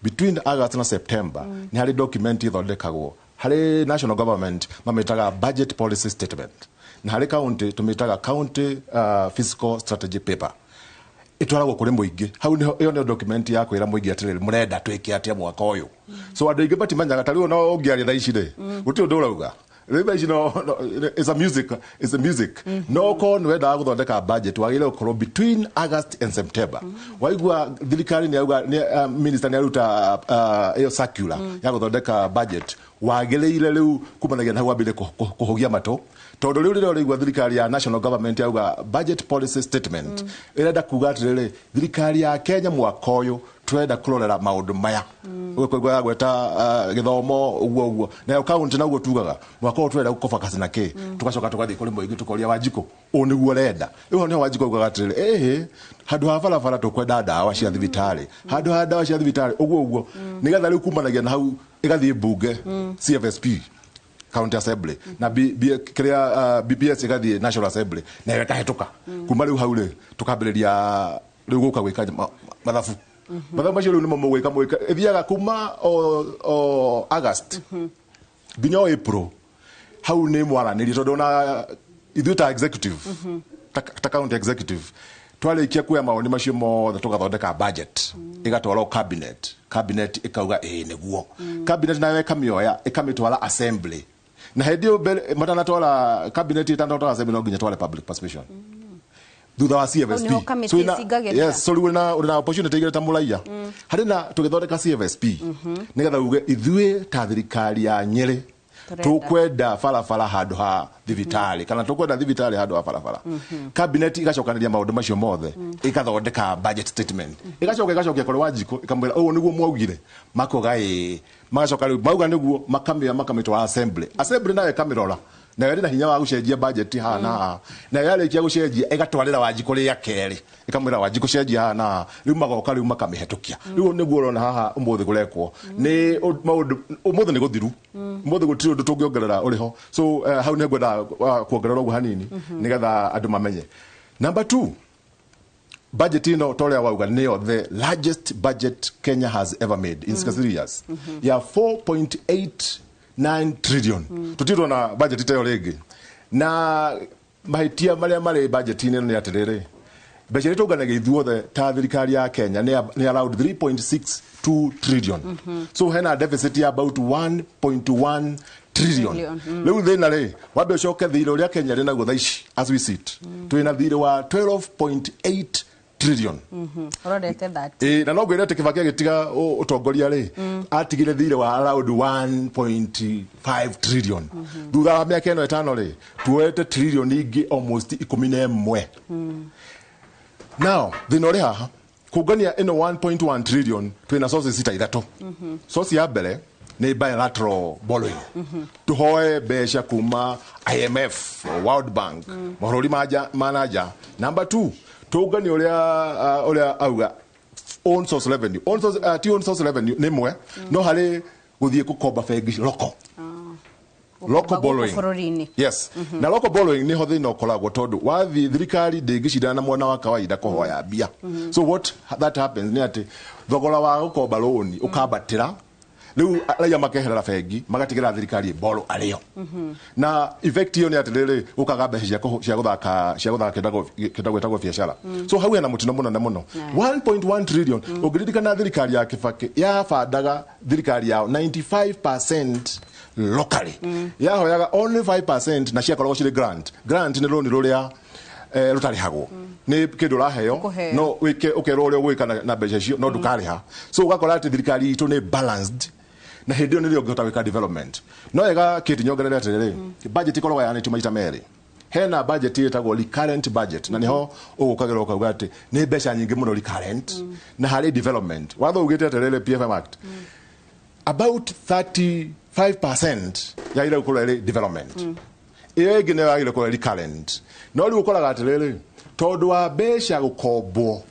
Between August na September nĩ harĩ document ĩthondekagwo harĩ national government, mamĩtaga budget policy statement, na harĩ county tũmĩtaga county fiscal strategy paper. Ĩtwaragwo kũrĩ mũingĩ. Hau nĩho ĩyo nĩyo document ya kwĩra mũingĩ atĩrĩrĩ, mũrenda twĩke atĩa mwaka ũyũ? So andũ aingĩ matimenyaga. Ta rĩu ona ũngĩaria thaa ici rĩ, gũtirĩ ũndũ ũrauga rĩu thaa ici. No, it's a music, it's a music. No korwo nĩ wendaga gũthondeka budget, wagĩrĩire gũkorwo between August and September. Waigua thirikari nĩ yauga minister nĩ aruta ĩyo circular ya gũthondeka budget, wagĩrĩire rĩu kumanagia na hau wambĩrĩrie kũhũgia matũ, tondũ rĩu rĩrĩa ũraigua thirikari ya national government yauga budget policy statement, ĩrenda kuga atĩrĩrĩ, thirikari ya Kenya mwaka ũyũ tũrenda kũrorera maũndũ maya. Ũgũigua yagweta gĩthomo, ũguo ũguo nayo county naguo tugaga mwaka ũyũ tũrenda gũfocus na kĩ. Tũgacoka tũgathiĩ kũrĩ mũingĩ, tũkoria Wanjikũ, ũũ nĩguo ũrenda? Rĩu hau nĩho Wanjikũ augaga atĩrĩrĩ, ĩhĩ, handũ ha barabara tũkwenda ndawa cia thibitarĩ, handũ ha ndawa cia thibitarĩ, ũguo ũguo, nĩgetha rĩu kumanagia na hau ĩgathiĩ mbunge, CFSP, county assembly, na B, B, kĩrĩa BPS ĩgathiĩ national assembly nayo ĩkahĩtũka. Kuma rĩu hau rĩ, tũkambĩrĩria rĩu gũka gwĩka mathabu. Mathabu macio rĩu nĩmo mũgwĩka mũgwĩka. Ĩthiaga kuma o August nginya o April. Hau nĩ mwaranĩria, tondũ ona ithuĩ ta executive, ta county executive, twarĩkia kuoya mawoni macio mothe, tũgathondeka budget, ĩgatwarwo cabinet. Cabinet ĩkauga ĩĩ nĩguo. Cabinet nayo ĩkamĩoya, ĩkamĩtwara assembly, na hĩndĩ ĩyo mbere matanatwara cabinet, ĩtanatwara assembly, no nginya tware public participation thutha wa CFSP. Hau nĩho committee So cingagĩrĩra. Yes, so rĩu ũrĩ na opportunity igĩrĩ ta mũraiya harĩ na tũgĩthondeka CFSP, nĩgetha uge ithuĩ ta thirikari ya Nyĩrĩ Tũrenda. Tũkwenda barabara handũ ha thibitarĩ, kana tũkwenda thibitarĩ handũ ha barabara. Cabinet igacokanĩria maũndũ macio mothe, ĩgathondeka budget statement, ĩgacoka ĩgacokia kũrĩ Wanjikũ, ĩkamwĩra ũũ nĩguo mwaugire. Makoga ĩĩ. Magacoka rĩu mauga nĩguo, makamĩoya, makamĩtwara assembly. Assembly nayo ĩkamĩrora, nayo ĩrĩ na hinya wa gũcenjia budget haha na haha. Nayo yarĩkia gũcenjia, ĩgatwarĩra Wanjikũ rĩa kerĩ, ĩkamwĩra, "Wanjikũ, cenjia haha na haha." Rĩu magoka, rĩu makamĩhetũkia. Rĩu nĩguo ũrona haha ũmũthĩ kũrekwo nĩ maũndũ. Ũmũthĩ nĩ gũthiru, ũmũthĩ gũtirĩ ũndũ tũngĩongerera ũrĩ ho. So hau nĩ ngwenda kuongerera ũguo hanini nĩgetha andũ mamenye. Number two, budget ĩno, ta ũrĩa wauga, nĩyo the largest budget Kenya has ever made in 63 years, ya 4.89 trillion. Tũtirĩ tuona budget ta ĩyo rĩngĩ. Na mahĩtia marĩa marĩ budget-inĩ ĩno nĩ atĩrĩrĩ, mbeca iria tũnganagia ithuothe ta thirikari ya Kenya nĩ around 3.62 trillion, so hena deficit ya about 1.1 trillion. Trillion. Rĩu thĩna rĩ, wambe ũcoke thirĩ ũrĩa Kenya ĩrĩ naguo thaa ici. As we sit, twĩna thirĩ wa 12.8 trillion. Ũrorete that. Ĩ, na no ngwĩre atĩ Kibaki agĩtiga ũtongoria rĩ, atigire thirĩ wa around 1.5 trillion. Thutha wa mĩaka ĩno 5 rĩ, tuoete trillion ingĩ almost 11. Now thĩna ũrĩ haha, kũngania ĩno 1.1 trillion, twĩna sources ta ithatũ. Source ya mbere nĩ bilateral borrowing, tuhoe mbeca kuma IMF, World Bank, mabũrũri ma nanja. Number two, tũnganie ũrĩa auga own source revenue. Own source, ti own source revenue nĩ ĩmwe, no harĩ gũthiĩ gũkomba bengi local, local gũkũ borrowing. Bũrũri-inĩ. Yes, na local borrowing niho thĩna ũkoragwo, tondũ wathiĩ thirikari ndĩngĩcindana na mwena wa kawaida kũhoya mbia. So what that happens nĩ atĩ thogora wa gũkomba rũni ũkambatĩra. Rĩu raia makeherera bengi, magatigĩra thirikari ĩborrow arĩo, na effect ĩyo nĩ atĩrĩrĩ, ũkaga mbeca cia gũthaka kĩndũ gwĩtagwo biacara. So hau hena mũtino mũnene mũno, 1.1 trillion. Ũngĩririkana thirikari ya Kibaki yabandaga thirikari yao 95% locally, yahoyaga only 5%, na ciakoragwo cirĩ grant. Grant nĩ rũni rũrĩa rũtarĩhagwo, nĩ kĩndũ ũraheo. Ũkũheo. No wĩke, ũkerwo ũrĩa ũgwĩka na mbeca icio, no ndũkarĩha. So ũgakora atĩ thirikari itũ nĩ balanced, na hĩndĩ ĩyo nĩrĩo ũngĩhota gwĩka development. No wega kĩti nyongerere atĩrĩrĩ, budget ĩkoragwo yanĩtio maita merĩ. Hena budget ĩtagwo recurrent budget, na nĩho ũgũkagĩra ũkauga atĩ nĩ mbeca nyingĩ mũno recurrent, na harĩ development. Watho ugĩte atĩrĩrĩ, PFM Act, about 35% yagĩrĩire gũkorwo ĩrĩ development, ĩyo ĩngĩ nĩyo yagĩrĩire gũkorwo ĩrĩ recurrent. No rĩu ũkoraga atĩrĩrĩ, tondũ wa mbeca gũkombwo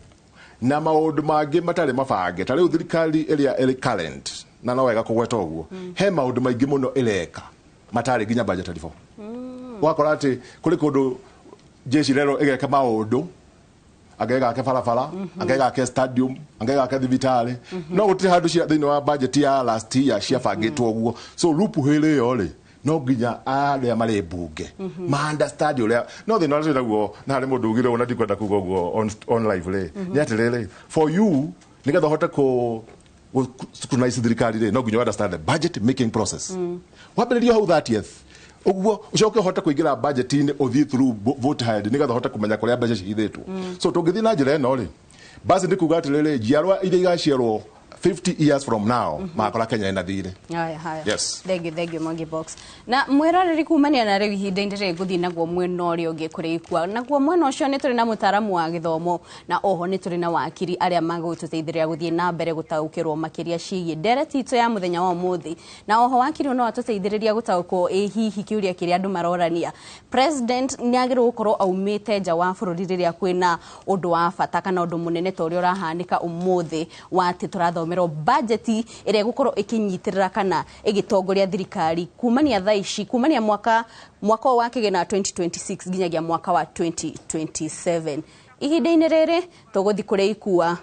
na maũndũ mangĩ matarĩ mabange, ta rĩu thirikari ĩrĩa ĩrĩ current, na no wega kũgweta ũguo, he maũndũ maingĩ mũno ĩreka matarĩ nginya budgeted for. Ũgakora atĩ kũrĩ kũndũ jeshi rero ĩgeka maũndũ. Angegake barabara, angegake stadium, angegake thibitarĩ, no gũtirĩ handũ cia thĩinĩ wa budget ya last year ciabangĩtwo ũguo. So loophole ĩyo rĩ, no nginya arĩa marĩ mbunge ma understand ũrĩa no thĩna ũrĩa twĩnaguo, na harĩ mũndũ ugire ũguo na ndikwenda kuga ũguo on live rĩ, nĩ atĩrĩrĩ, for you nĩgetha ũhote kũ scrutinize thirikari rĩ, no nginya understand the budget making process. Wambĩrĩrio hau 30th ũguo, ũcoke ũhote kũingĩra budget-inĩ, ũthiĩ through vote hide, nĩgetha ũhote kũmenya kũrĩa mbeca cihithĩtwo. So tũngĩthiĩ na njĩra ĩno rĩ, basi nĩ kuga atĩrĩrĩ, njiarwa iria igaciarwo 50 years from now magakora Kenya ĩna thirĩ. Haya, haya. Yes. Thank you, thank you, Mwangi Box. Na mwĩroreri, kumania na rĩu ihinda-inĩ rĩrĩ ngũthiĩ naguo mwena ũrĩa ũngĩ kũrĩ ikua. Naguo mwena ũcio nĩ tũrĩ na mũtaaramu wa gĩthomo na oho nĩ tũrĩ na wakiri arĩa magũtũteithĩrĩria gũthiĩ na mbere gũtaũkĩrwo makĩria ciĩgiĩ ndereti itũ ya mũthenya wa ũmũthĩ. Na oho wakiri no atũteithĩrĩria gũtaũkwo ĩ hihi kĩũria kĩrĩa andũ marorania. President nĩ agĩrĩirwo gũkorwo aumĩte nja wa bũrũri rĩrĩa kwĩna ũndũ wa bata kana ũndũ mũnene ta ũrĩa ũrahanĩka ũmũthĩ wa atĩ tũrathomerwo budget ĩrĩa ĩgũkorwo ĩkĩnyitĩrĩra kana ĩgĩtongoria thirikari kumania thaa ici, kumania mwaka ũyũ wa kĩgĩna 2026 nginyagia mwaka wa 2027. Ihinda-inĩ rĩrĩ tũgũthiĩ kũrĩa ikua.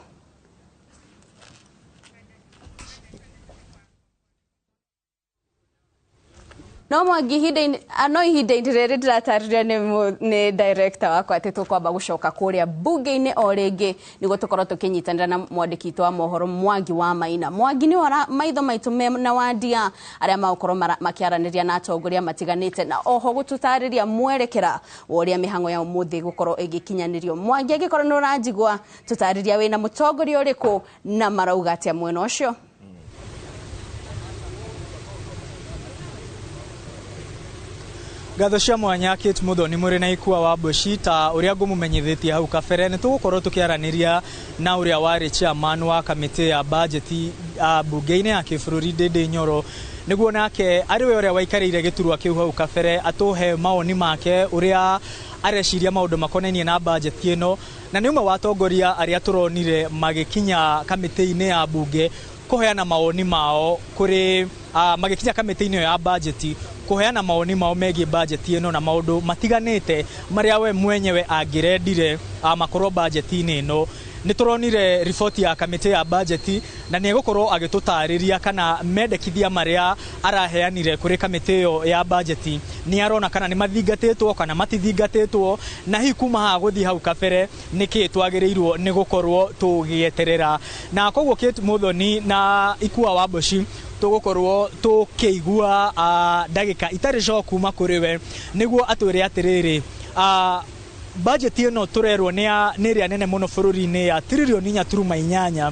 No Mwangi, ihinda-inĩ no ihinda-inĩ rĩrĩ ndĩratarĩria nĩ director wakwa atĩ tũkwamba gũcoka kũrĩa mbunge-inĩ o rĩngĩ nĩguo tũkorwo tũkĩnyitanĩra na mwandĩki witũ wa mohoro Mwangi wa Maina. Mwangi nĩ ora maitho maitũ me na wandia arĩa magũkorwo makĩaranĩria na atongoria matiganĩte na oho gũtũtarĩria mwerekera wa ũrĩa mĩhang'o ya ũmũthĩ gũkorwo ĩgĩkinyanĩrio. Mwangi, angĩkorwo nĩ ũranjigua, tũtarĩria wĩna mũtongoria ũrĩkũ na marauga atĩa mwena ũcio. Ngatho cia mwanya, Kate Muthoni mũrĩ na Ikua wa Mboci. Ta ũrĩa ngũmũmenyithĩtie hau kabere, nĩ tũgũkorwo tũkĩaranĩria na ũrĩa warĩ chairman wa kamĩtĩ ya bajeti mbunge-inĩ ya kĩbũrũri, Ndindi Nyoro, nĩguo nake arĩ we ũrĩa waikarĩire gĩturwa kĩu hau kabere atũhe mawoni make ũrĩa areciria maũndũ makonainie na bajeti ĩno, na nĩ ũmwe wa atongoria arĩa tũronire magĩkinya kamĩtĩ-inĩ ya mbunge kũheana mawoni mao kũrĩ magĩkinya kamĩtĩ-inĩ ĩyo ya bajeti kũheana mawoni mao megiĩ bajeti ĩno na maũndũ matiganĩte marĩa we mwenyewe angĩrendire makorwo bajeti-inĩ ĩno. Nĩ tũronire riboti ya kamĩtĩ ya bajeti na nĩ egũkorwo agĩtũtarĩria kana mendekithia marĩa araheanire kũrĩ kamĩtĩ ĩyo ya bajeti nĩ arona kana nĩ mathingatĩtwo kana matithingatĩtwo, na hihi kuma haha gũthiĩ hau kabere nĩkĩ twagĩrĩirwo nĩ gũkorwo tũgĩeterera. Na koguo Kate Muthoni na Ikua wa Mboci, tũgũkorwo tũkĩigua ndagĩka itarĩ co kuma kũrĩ we nĩguo atwĩre atĩrĩrĩ, budget ĩno tũrerwo nĩ ĩrĩa nene mũno bũrũri-inĩ ya tiririoni 4.8,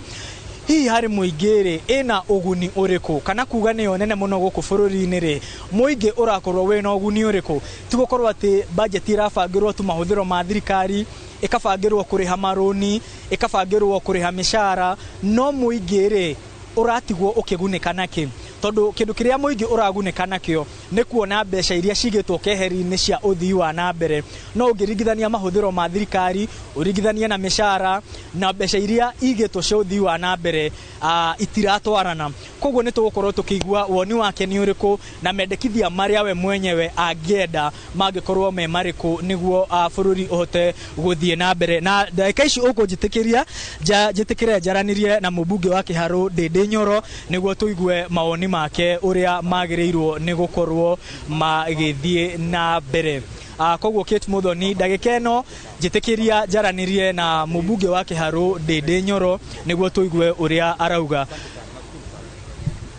hihi harĩ mũingĩ rĩ, ĩna ũguni ũrĩkũ? Kana kuga nĩyo nene mũno gũkũ bũrũri-inĩ rĩ, mũingĩ ũrakorwo wĩna ũguni ũrĩkũ? Ti gũkorwo atĩ budget ĩrabangĩrwo tu mahũthĩro ma thirikari, ĩkabangĩrwo kũrĩha marũni, ĩkabangĩrwo kũrĩha mĩcara, no mũingĩ rĩ, ũratigwo ũkĩgunĩka nakĩ? Tondũ kĩndũ kĩrĩa mũingĩ ũragunĩka nakĩo nĩ kuona mbeca iria cigĩtwo keheri-inĩ cia ũthii wa na mbere, no ũngĩringithania mahũthĩro ma thirikari, ũringithanie na mĩcara na mbeca iria igĩtwo cia ũthii wa na mbere, itiratwarana. Koguo nĩ tũgũkorwo tũkĩigua woni wake nĩ ũrĩkũ na mendekithia marĩa we mwenyewe angĩenda mangĩkorwo me marĩkũ nĩguo bũrũri ũhote gũthiĩ na mbere. Na ndagĩka ici ũkũnjĩtĩkĩria njĩtĩkĩre njaranĩrie na mũmbunge wa Kĩharũ, Ndindi Nyoro, nĩguo tũigue mawoni make ũrĩa magĩrĩirwo nĩ gũkorwo magĩthiĩ na mbere. Koguo Kate Muthoni, ndagĩka ĩno njĩtĩkĩria njaranĩrie na mũmbunge wa Kĩharũ, Ndindi Nyoro, nĩguo tũigue ũrĩa arauga.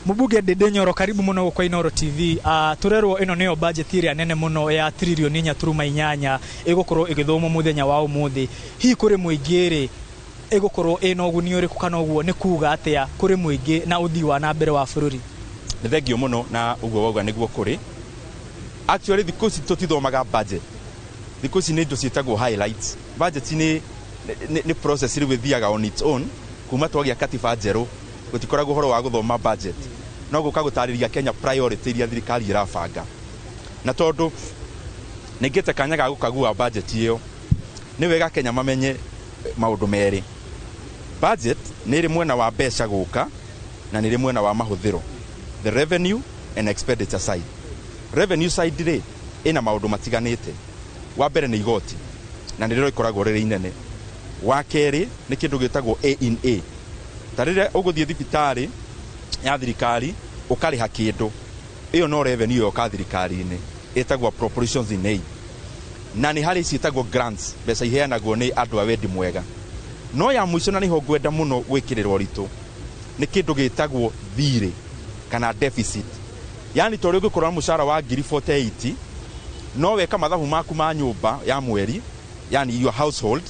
Mũmbunge Ndindi Nyoro, karibu mũno gũkũ Inooro TV. Tũrerwo ĩno nĩyo budget ĩrĩa nene mũno ya tiririoni 4.8 ĩgũkorwo ĩgĩthomwo mũthenya wa ũmũthĩ. Hihi kũrĩ mũingĩ rĩ, ĩgũkorwo ĩna ũguni ũrĩkũ, kana ũguo nĩ kuga atĩa kũrĩ mũingĩ na ũthii wa na mbere wa bũrũri? Nĩ thengio mũno. Na ũguo wauga nĩguo kũrĩ. Actually, thikũ ici tũtithomaga budget, thikũ ici nĩ indo ciĩtagwo highlights. Budget nĩ process rĩu ĩthiaga on its own. Kuma twagĩa katiba njerũ, gũtikoragwo ũhoro wa gũthoma budget, no gũka gũtarĩria Kenya priority iria thirikari ĩrabanga. Na tondũ nĩ ngĩte kanya ga gũkagua budget ĩyo, nĩ wega Kenya mamenye maũndũ merĩ. Budget nĩ ĩrĩ mwena wa mbeca gũka na nĩ ĩrĩ mwena wa mahũthĩro, the revenue and expenditure side. Revenue side rĩ, ĩna maũndũ matiganĩte. Wa mbere nĩ igoti, na nĩrĩo rĩkoragwo rĩrĩ inene. Wa kerĩ nĩ kĩndũ gĩtagwo A in A. Ta rĩrĩa ũgũthiĩ thibitarĩ ya thirikari ũkarĩha kĩndũ, ĩyo no revenue yoka thirikari-inĩ, ĩtagwo appropriations in aid. Na nĩ harĩ ciĩtagwo grants, mbeca iheanagwo nĩ andũ a wendi mwega. No ya mũico na nĩho ngwenda mũno gwĩkĩrĩra ũritũ nĩ kĩndũ gĩtagwo thirĩ kana deficit. Yani ta ũrĩa ũngĩkorwo na mũcara wa ngiri 48 no weka mathabu maku ma nyũmba ya mweri, yani your household,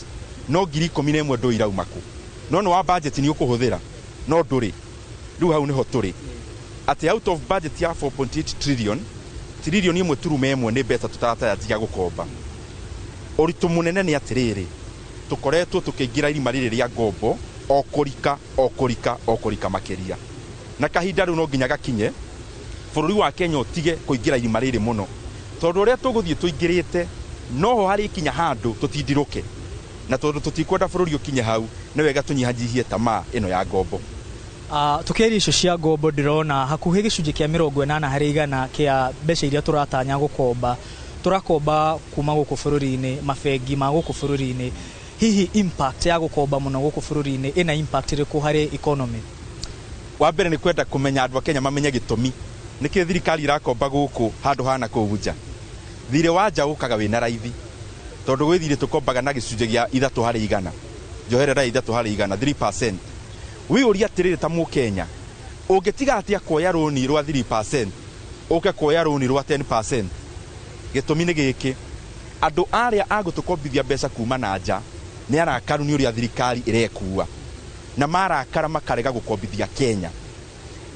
no ngiri 11 ndũĩ irauma kũ. No nĩ wa budget nĩ ũkũhũthĩra, no ndũrĩ. Rĩu hau nĩho tũrĩ. Atĩ out of budget ya 4.8 trillion, trillion 1.1 nĩ mbeca tũtaratarajia gũkomba. Ũritũ mũnene nĩ atĩrĩrĩ, tũkoretwo tũkĩingĩra irima rĩrĩ rĩa ngombo o kũrika o kũrika o kũrika makĩria. Na kahinda rĩu no nginya gakinye bũrũri wa Kenya ũtige kũingĩra irima rĩrĩ mũno, tondũ ũrĩa tũgũthiĩ tũingĩrĩte noho harĩkinya handũ tũtindirũke. Na tondũ tũtikwenda bũrũri ũkinye hau, nĩ wega tũnyihanyihie tamaa ĩno ya ngombo. Tukiaria icio cia ngombo ndĩrona hakuhĩ gĩcunjĩ kĩa 80 harĩ igana kĩa mbeca iria tũratanya gũkomba tũrakomba kuma gũkũ bũrũri-inĩ, mabengi ma gũkũ bũrũri-inĩ. Hihi impact ya gũkomba mũno gũkũ bũrũri-inĩ ĩna impact ĩrĩkũ harĩ economy? Wa mbere nĩ kwenda kũmenya andũ a Kenya mamenye gĩtũmi nĩkĩ thirikari irakomba gũkũ handũ hana kũu nja. Thirĩ wa nja ũkaga wĩna raithi, tondũ gwĩ thirĩ tũkombaga na gĩcunjĩ gĩa 3 harĩ igana, njoherera 3 harĩ igana, 3%. Wĩyũrie atĩrĩrĩ ta mũkenya, ũngĩtiga atĩa kuoya rũni rwa 3% ũke kuoya rũni rwa 10%? Gĩtũmi nĩ gĩkĩ, andũ arĩa a gũtũkombithia mbeca kuma na nja nĩ arakaru nĩ ũrĩa thirikari ĩrekua, na marakara makarega gũkombithia Kenya.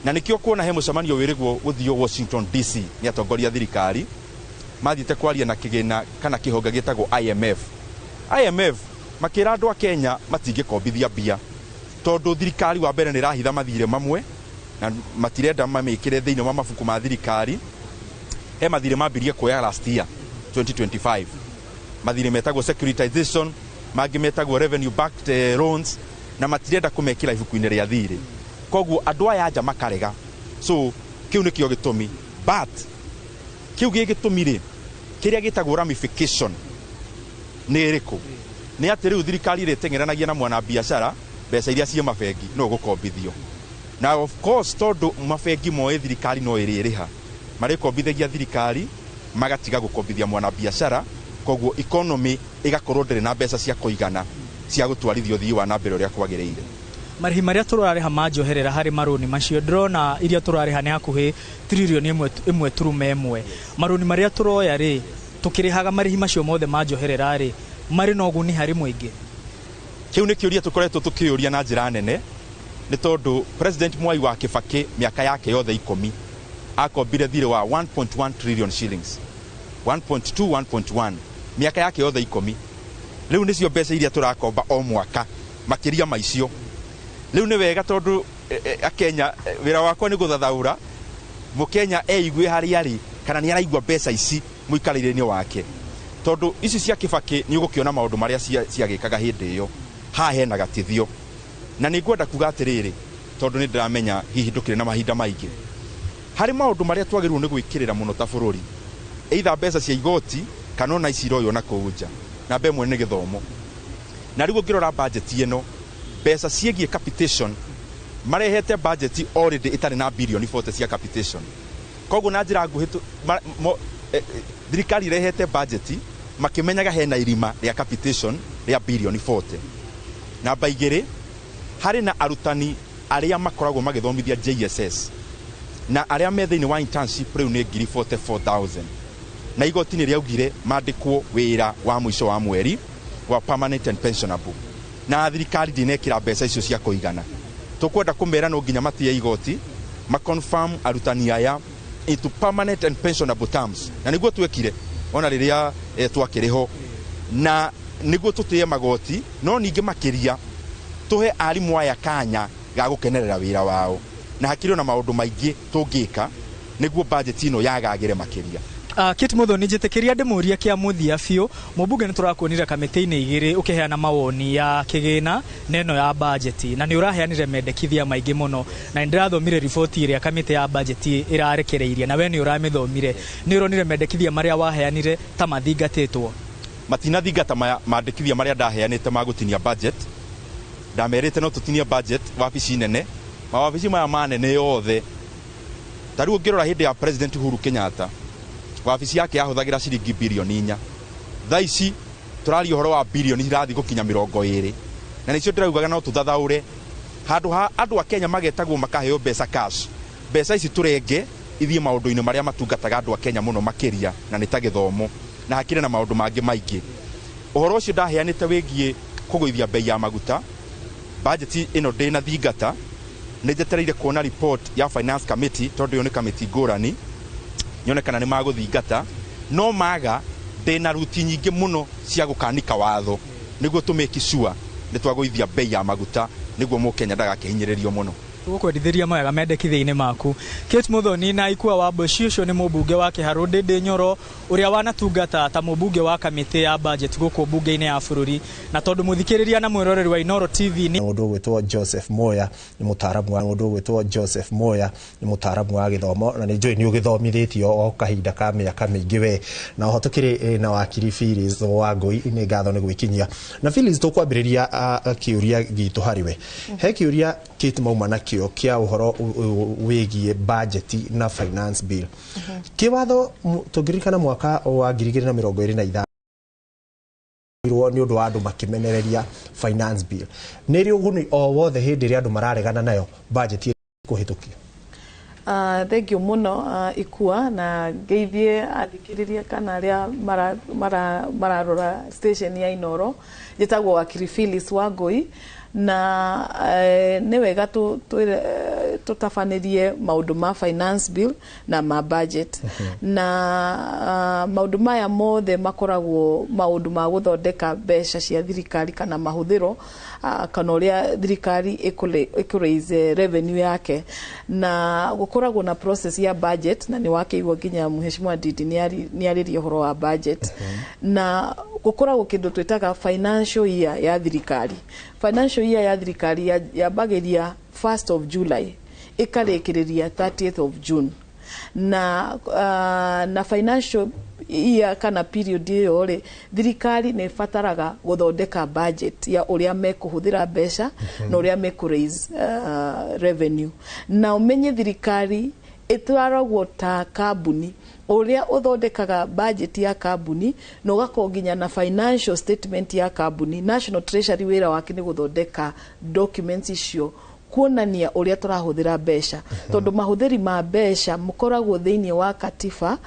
Na nĩkĩo kuona he mũcemanio wĩrĩgwo gũthio Washington DC nĩ atongoria thirikari mathiĩte kwaria na kĩgĩna kana kĩhonge gĩtagwo IMF. IMF makĩra andũ a Kenya matingĩkombithia mbia tondũ thirikari wa mbere nĩ ĩrahitha mathirĩ mamwe na matirenda mamĩkĩre thĩinĩ wa mabuku ma thirikari. He mathirĩ mambirie kuoya last year 2025, mathirĩ metagwo securitization, mangĩ metagwo revenue backed loans, na matirenda kũmekĩra ibuku-inĩ rĩa thirĩ. Koguo andũ aya anja makarega. So kĩu nĩkĩo gĩtũmi. But kĩu gĩ gĩtũmi rĩ, kĩrĩa gĩtagwo ramification nĩ ĩrĩkũ? Nĩ atĩ rĩu thirikari ĩrĩteng'eranagia na mwanabiacara mbeca iria ciĩ mabengi no gũkombithio. Na of course tondũ mabengi moĩ thirikari no ĩrĩrĩha, marĩkombithagia thirikari magatiga gũkombithia mwanabiacara, koguo economy ĩgakorwo ndĩrĩ na mbeca cia kũigana cia gũtwarithia ũthii wa na mbere ũrĩa kwagĩrĩire. Marĩhi marĩa tũrarĩha ma njoherera harĩ marũni macio ndĩrona iria tũrarĩha nĩ hakuhĩ tririoni 1.1. Marũni marĩa tũroya rĩ, tũkĩrĩhaga marĩhi macio mothe ma njoherera rĩ, marĩ na ũguni harĩ mũingĩ? Kĩu nĩ kĩũria tũkoretwo tũkĩũria na njĩra nene, nĩ tondũ President Mwai wa Kibaki mĩaka yake yothe 10 akombire thirĩ wa 1.1 trillion shillings, 1.2, 1.1 mĩaka yake yothe 10. Rĩu nĩcio mbeca iria tũrakomba o mwaka makĩria ma icio. Rĩu nĩ wega tondũ Akenya, wĩra wakwa nĩ gũthathaũra mũkenya eigue harĩa arĩ kana nĩ araigua mbeca ici mũikarĩre-inĩ wake, tondũ ici cia Kibaki nĩ ũgũkĩona maũndũ marĩa ciagĩkaga hĩndĩ ĩyo. Haha hena gatithio. Na nĩ ngwenda kuga atĩrĩrĩ, tondũ nĩ ndĩramenya hihi ndũkĩrĩ na mahinda maingĩ, harĩ maũndũ marĩa twagĩrĩirwo nĩ gwĩkĩrĩra mũno ta bũrũri, either mbeca cia igoti kana ona ici iroywo na kũu nja. Namba ĩmwe nĩ gĩthomo. Na rĩu ũngĩrora budget ĩno, mbeca ciĩgiĩ capitation marehete budget already ĩtarĩ na bilioni 40 cia capitation. Koguo na njĩra nguhĩ thirikari ĩrehete budget makĩmenyaga hena irima rĩa capitation rĩa bilioni 40. Namba 2, harĩ na arutani arĩa makoragwo magĩthomithia JSS na arĩa me thĩinĩ wa internship rĩu nĩ ngiri 44,000, na igoti nĩ rĩaugire mandĩkwo wĩra wa mũico wa mweri wa permanent and pensionable, na thirikari ndĩnekĩra mbeca icio cia kũigana. Tũkwenda kũmera no nginya matie igoti maconfirm arutani aya into permanent and pensionable terms, na nĩguo twekire ona rĩrĩa twakĩrĩ ho, na nĩguo tũtĩe magoti, no ningĩ makĩria tũhe arimũ aya kanya ga gũkenerera wĩra wao, na hakĩrĩ ona maũndũ maingĩ tũngĩka nĩguo budget ĩno yagagĩre makĩria. Kate Muthoni, njĩtĩkĩria ndĩmũrie kĩa mũthia biũ. Mũmbunge nĩ tũrakuonire kamĩtĩ-inĩ igĩrĩ ũkĩheana mawoni ya kĩgĩna na ĩno ya budget, na nĩ ũraheanire mendekithia maingĩ mũno, na nĩ ndĩrathomire riboti ĩrĩa kamĩtĩ ya budget ĩrarekereirie, na we nĩ ũramĩthomire. Nĩ ũronire mendekithia marĩa waheanire ta mathingatĩtwo? Matinathingata mandĩkithia marĩa ndaheanĩte ma gũtinia budget. Ndamerĩte no tũtinie budget wabici nene, mawabici maya manene yothe. Ta rĩu ũngĩrora hĩndĩ ya President Uhuru Kenyatta, wabici yake yahũthagĩra ciringi birioni 4. Thaa ici tũraria ũhoro wa birioni irathiĩ gũkinya 20, na nĩcio ndĩraugaga no tũthathaũre handũ ha andũ a Kenya magetagwo makaheo mbeca cash. Mbeca ici tũrenge ithiĩ maũndũ-inĩ marĩa matungataga andũ a Kenya mũno makĩria, na nĩ ta gĩthomo na hakĩrĩ na maũndũ mangĩ maingĩ. Ũhoro ũcio ndaheanĩte wĩgiĩ kũgũithia bei ya maguta, budget ĩno ndĩnathingata. Nĩ njetereire kuona report ya finance committee, tondũ ĩyo nĩ kamĩtĩ ngũrani, nyone kana nĩ magũthingata. No maga, ndĩna ruti nyingĩ mũno cia gũkanika watho nĩguo tũ make sure nĩ twagũithia bei ya maguta, nĩguo mũkenya ndagakĩhinyĩrĩrio mũno. Tũgũkwendithĩria mawega mendekithia-inĩ maku. Kate Muthoni na Ikua wa Mboci, ũcio nĩ mũmbunge wa Kĩharũ Ndĩndĩ Nyoro, ũrĩa wanatungata ta mũmbunge wa kamĩtĩ ya budget gũkũ mbunge-inĩ ya bũrũri. Na tondũ mũthikĩrĩria na mwĩroreri wa Inooro TV nĩ Mũndũ ũgwĩtwo Joseph Moya nĩ mũtaaramu wa mũndũ ũgwĩtwo Joseph Moya nĩ mũtaaramu wa gĩthomo, na nĩ njũĩ nĩ ũgĩthomithĩtio o kahinda ka mĩaka mĩingĩ we. Na oho tũkĩrĩ na wakiri Phyllis Wangũi. Nĩ ngatho nĩ gwĩkinyia. Na Phyllis, tũkwambĩrĩria kĩũria gitũ harĩ we. He kĩũria Kate mauma nakĩo kĩa ũhoro wĩgiĩ budget na finance bill. Kĩwatho, tũngĩririkana mwaka wa 2025 nĩ ũndũ wa andũ makĩmenereria finance bill, nĩ ĩrĩ ũguni o wothe hĩndĩ ĩrĩa andũ mararegana nayo budget kũhĩtũkio? Thank you mũno, Ikua, na ngeithie athikĩrĩria kana arĩa mararora station ya Inoro. Njĩtagwo wakiri Phyllis Wangũi, na nĩ wega tũtabanĩrie maũndũ ma finance bill na ma budget. Na maũndũ maya mothe makoragwo maũndũ ma gũthondeka mbeca cia thirikari kana mahũthĩro, kana ũrĩa thirikari ĩkũ raise revenue yake. Na gũkoragwo na process ya budget, na nĩ wakĩigua nginya Mheshimiwa Ndindi nĩ arĩria ũhoro wa budget. Na gũkoragwo kĩndũ twĩtaga financial year ya thirikari. Financial year ya thirikari yambagĩria 1st of July, ĩkarĩkĩrĩria 30th of June. Na financial year kana period ĩyo rĩ, thirikari nĩ ĩbataraga gũthondeka budget ya ũrĩa mekũhũthĩra mbeca na ũrĩa mekũ raise revenue. Na ũmenye thirikari ĩtwaragwo ta kambuni, ũrĩa ũthondekaga budget ya kambuni na ũgakorwo nginya na financial statement ya kambuni. National Treasury wĩra wake nĩ gũthondeka documents icio kuonania ũrĩa tũrahũthĩra mbeca, tondũ mahũthĩri ma mbeca mũkoragwo thĩinĩ wa katiba,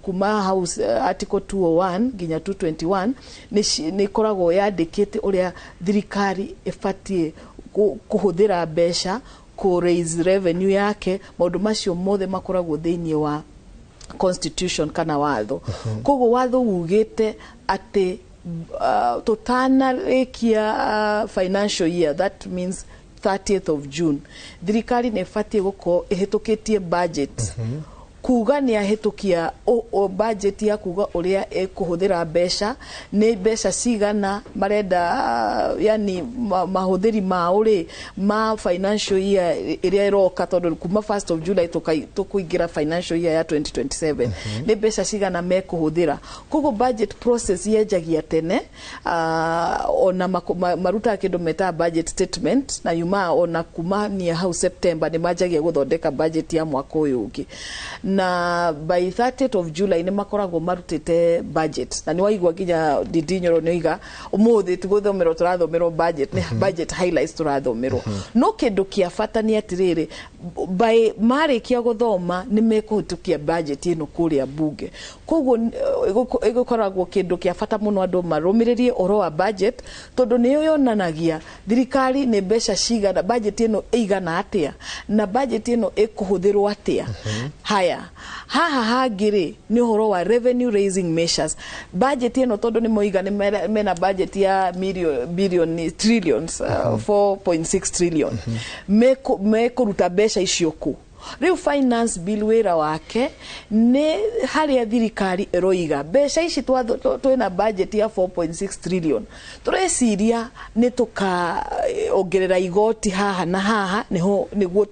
kuma house article 201 nginya 221, nĩ ĩkoragwo yandĩkĩte ũrĩa thirikari ĩbatiĩ kũhũthĩra mbeca, kũ raise revenue yake. Maũndũ macio mothe makoragwo thĩinĩ wa constitution kana watho. Koguo watho ugĩte atĩ tũtanarĩkia financial year, that means 30th of June, thirikari nĩ ĩbatiĩ gũkorwo ĩhĩtũkĩtie budget, kuga nĩ ahĩtũkia budget ya kuga ũrĩa ĩkũhũthĩra mbeca, nĩ mbeca cigana marenda, yani mahũthĩri mao rĩ ma financial year ĩrĩa ĩroka, tondũ kuma 1st of July tũkũingĩra financial year ya 2027, nĩ mbeca cigana mekũhũthĩra. Koguo budget process yenjagia tene, ona marutaga kĩndũ metaga budget statement, na yuma ona kumania hau September nĩ manjagia gũthondeka budget ya mwaka ũyũ ũngĩ. Na by 30th of July nĩ makoragwo marutĩte budget. Na nĩ waigua nginya Ndindi Nyoro nĩ oiga ũmũthĩ ti gũthomerwo tũrathomerwo budget, nĩ budget highlights tũrathomerwo. No kĩndũ kĩa bata nĩ atĩrĩrĩ, by marĩkia gũthoma nĩ mekũhĩtũkia budget ĩno kũrĩa bunge. Koguo ĩgũkoragwo kĩndũ kĩa bata mũno andũ marũmĩrĩrie ũhoro wa budget, tondũ nĩyo yonanagia thirikari nĩ mbeca cigana, budget ĩno ĩigana atĩa, na budget ĩno ĩkũhũthĩrwo atĩa. Haya, haha hangĩ rĩ, nĩ ũhoro wa revenue raising measures. Budget ĩno, tondũ nĩ moiga nĩ mena budget ya million, billion, trillions, 4.6 trillion, mekũruta mbeca icio kũ? Rĩu finance bill wĩra wake nĩ harĩa thirikari ĩroiga mbeca ici twĩna budget ya 4.6 trillion, tũreciria nĩ tũkaongerera igoti haha na haha nĩho nĩguo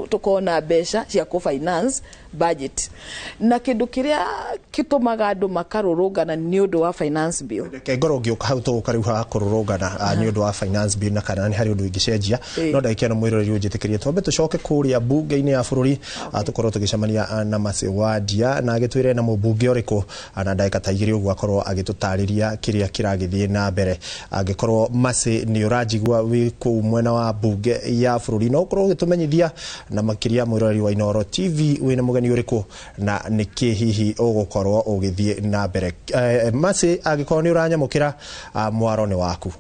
tũkona mbeca cia kũ finance budget. Na kĩndũ kĩrĩa gĩtũmaga andũ makarũrũngana nĩ ũndũ wa finance bill. Reke ngorwo ngĩũka hau, tũgũka rĩu ha kũrũrũngana nĩ ũndũ wa finance bill na kana nĩ harĩ ũndũ ingĩcenjia. No ndagĩka ĩno, mwĩroreri, ũnjĩtĩkĩrie twambe tũcoke kũrĩa mbunge-inĩ ya bũrũri, tũkorwo tũgĩcemania na Mercy Wandia na agĩtwĩre na mũmbunge ũrĩkũ, na ndagĩka ta 2 ũguo akorwo agĩtũtarĩria kĩrĩa kĩragĩthiĩ na mbere. Angĩkorwo Mercy nĩ ũranjigua wĩ kũu mwena wa mbunge ya bũrũri, no ũkorwo ũgĩtũmenyithia na makĩria mwĩroreri wa Inooro TV wĩna mũgeni ũrĩkũ na nĩkĩ hihi ũgũkorwo ũgĩthiĩ na mbere. Mercy, angĩkorwo nĩ ũranyamũkĩra, mwaro nĩ waku.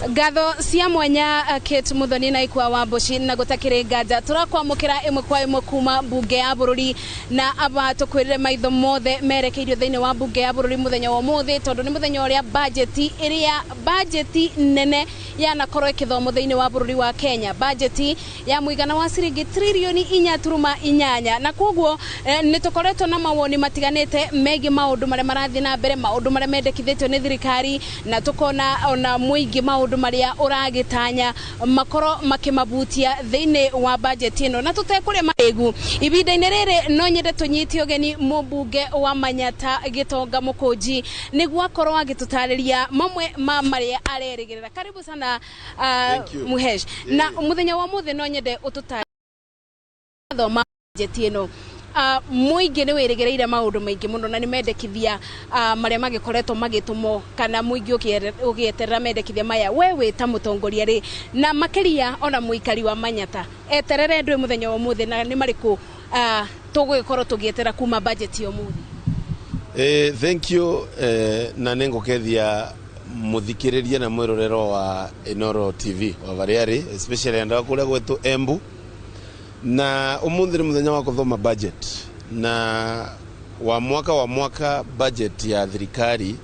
Ngatho cia mwanya, Kate Muthoni na Ikua wa Mboci, na gutakĩrĩ nganja tũrakwamũkĩra ĩmwe kwa ĩmwe kuma mbunge ya bũrũri, na aba tũkwĩrĩre maitho mothe merekeirio thĩinĩ wa mbunge ya bũrũri mũthenya wa ũmũthĩ, tondũ nĩ mũthenya ũrĩa bajeti ĩrĩa bajeti nene yanakorwo ĩkĩthomwo thĩinĩ wa bũrũri wa Kenya, bajeti ya mũigana wa ciringi tririoni 4.8. Na koguo nĩ tũkoretwo na mawoni matiganĩte megiĩ maũndũ marĩa marathiĩ na mbere, maũndũ marĩa mendekithĩtio nĩ thirikari, na tũkona ona mũingĩ maũndũ marĩa ũragĩtanya makorwo makĩmabutia thĩinĩ wa bajeti ĩno. Na tũtekũrĩa marĩgu ihinda-inĩ rĩrĩ, no nyende tũnyite ũgeni mũmbunge wa Manyata Gĩtonga Mũkũnji nĩguo akorwo agĩtũtarĩria mamwe ma marĩa arerĩgĩrĩra. Karibu sana, Thank you. Muhesh, na mũthenya wa mũthĩ no nyende ũtũtarĩrie thoma bajeti ĩno. Mũingĩ nĩ wĩrĩgĩrĩire maũndũ maingĩ mũno na nĩ mendekithia marĩa magĩkoretwo magĩtũmwo kana mũingĩ ũgĩeterera mendekithia maya. We wĩ ta mũtongoria rĩ, na makĩria ona mũikari wa Manyata, eterere ndũĩ mũthenya wa ũmũthĩ na nĩ marĩkũ tũgũgĩkorwo tũgĩetera kuma bajeti ya ũmũthĩ? Thank you, na nĩngũkethia mũthikĩrĩria na mwĩrorero wa Inooro TV wa Variari, especially andũ a kũrĩa gwetũ Embu. Na ũmũthĩ nĩ mũthenya wa kũthoma budget, na wa mwaka budget ya thirikari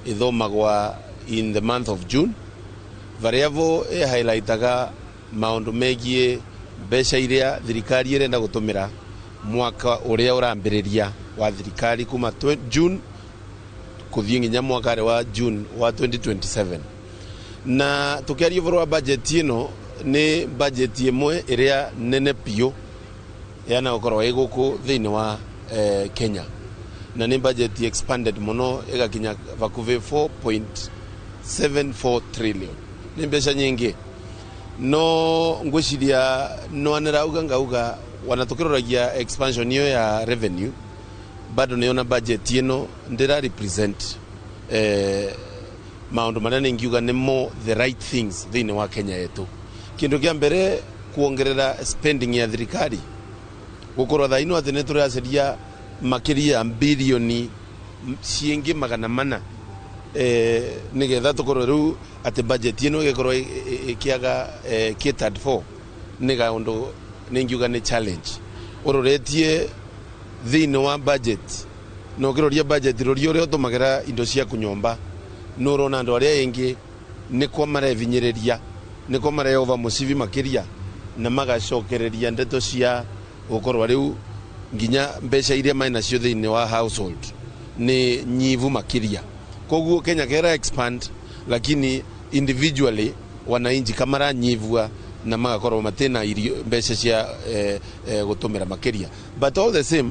ĩthomagwa in the month of June, variavo ĩ highlightaga maũndũ megiĩ mbeca iria thirikari ĩrenda gũtũmĩra mwaka ũrĩa ũrambĩrĩria wa thirikari kuma June kũthiĩ nginya mwaka wa June wa 2027. Na tũkĩaria ũhoro wa budget ĩno, nĩ budget ĩmwe ĩrĩa nene biũ yana gũkorwo ĩ gũkũ thĩinĩ wa Kenya, na nĩ budget expanded mũno ĩgakinya hakuhĩ 4.74 trillion. Nĩ mbeca nyingĩ, no ngwĩciria no anĩrauga ngauga wana tũkĩroragia expansion iyo ya revenue, bado nĩona budget ĩno ndĩra represent maũndũ marĩa ningiuga nĩ more the right things thĩinĩ wa Kenya yetu. Kĩndũ kĩa mbere, kuongerera spending ya thirikari gukorwo thaa ino atĩ nĩ tũracaria makĩria ya bilioni ciĩngĩ 400 nĩgetha tũkorwo rĩu atĩ budget ĩno ĩgĩkorwo ĩkĩaga catered for, nĩ kaũndũ nĩngiuga nĩ challenge ũroretie thĩinĩ wa budget. Na ũkĩroria budget, roria ũrĩa ũtũmagĩra indo ciaku nyũmba, nĩ ũrona andũ arĩa aingĩ nĩkwo marevinyĩrĩria, nĩkwo mareyova mũcibi makĩria na magacokereria ndeto cia gũkorwo rĩu nginya mbeca iria marĩ nacio thĩinĩ wa household nĩ nyivu makĩria. Koguo Kenya kera expand, lakini individually wananchi kamaranyivua na magakorwo matena irio, mbeca cia gũtũmĩra makĩria. But all the same,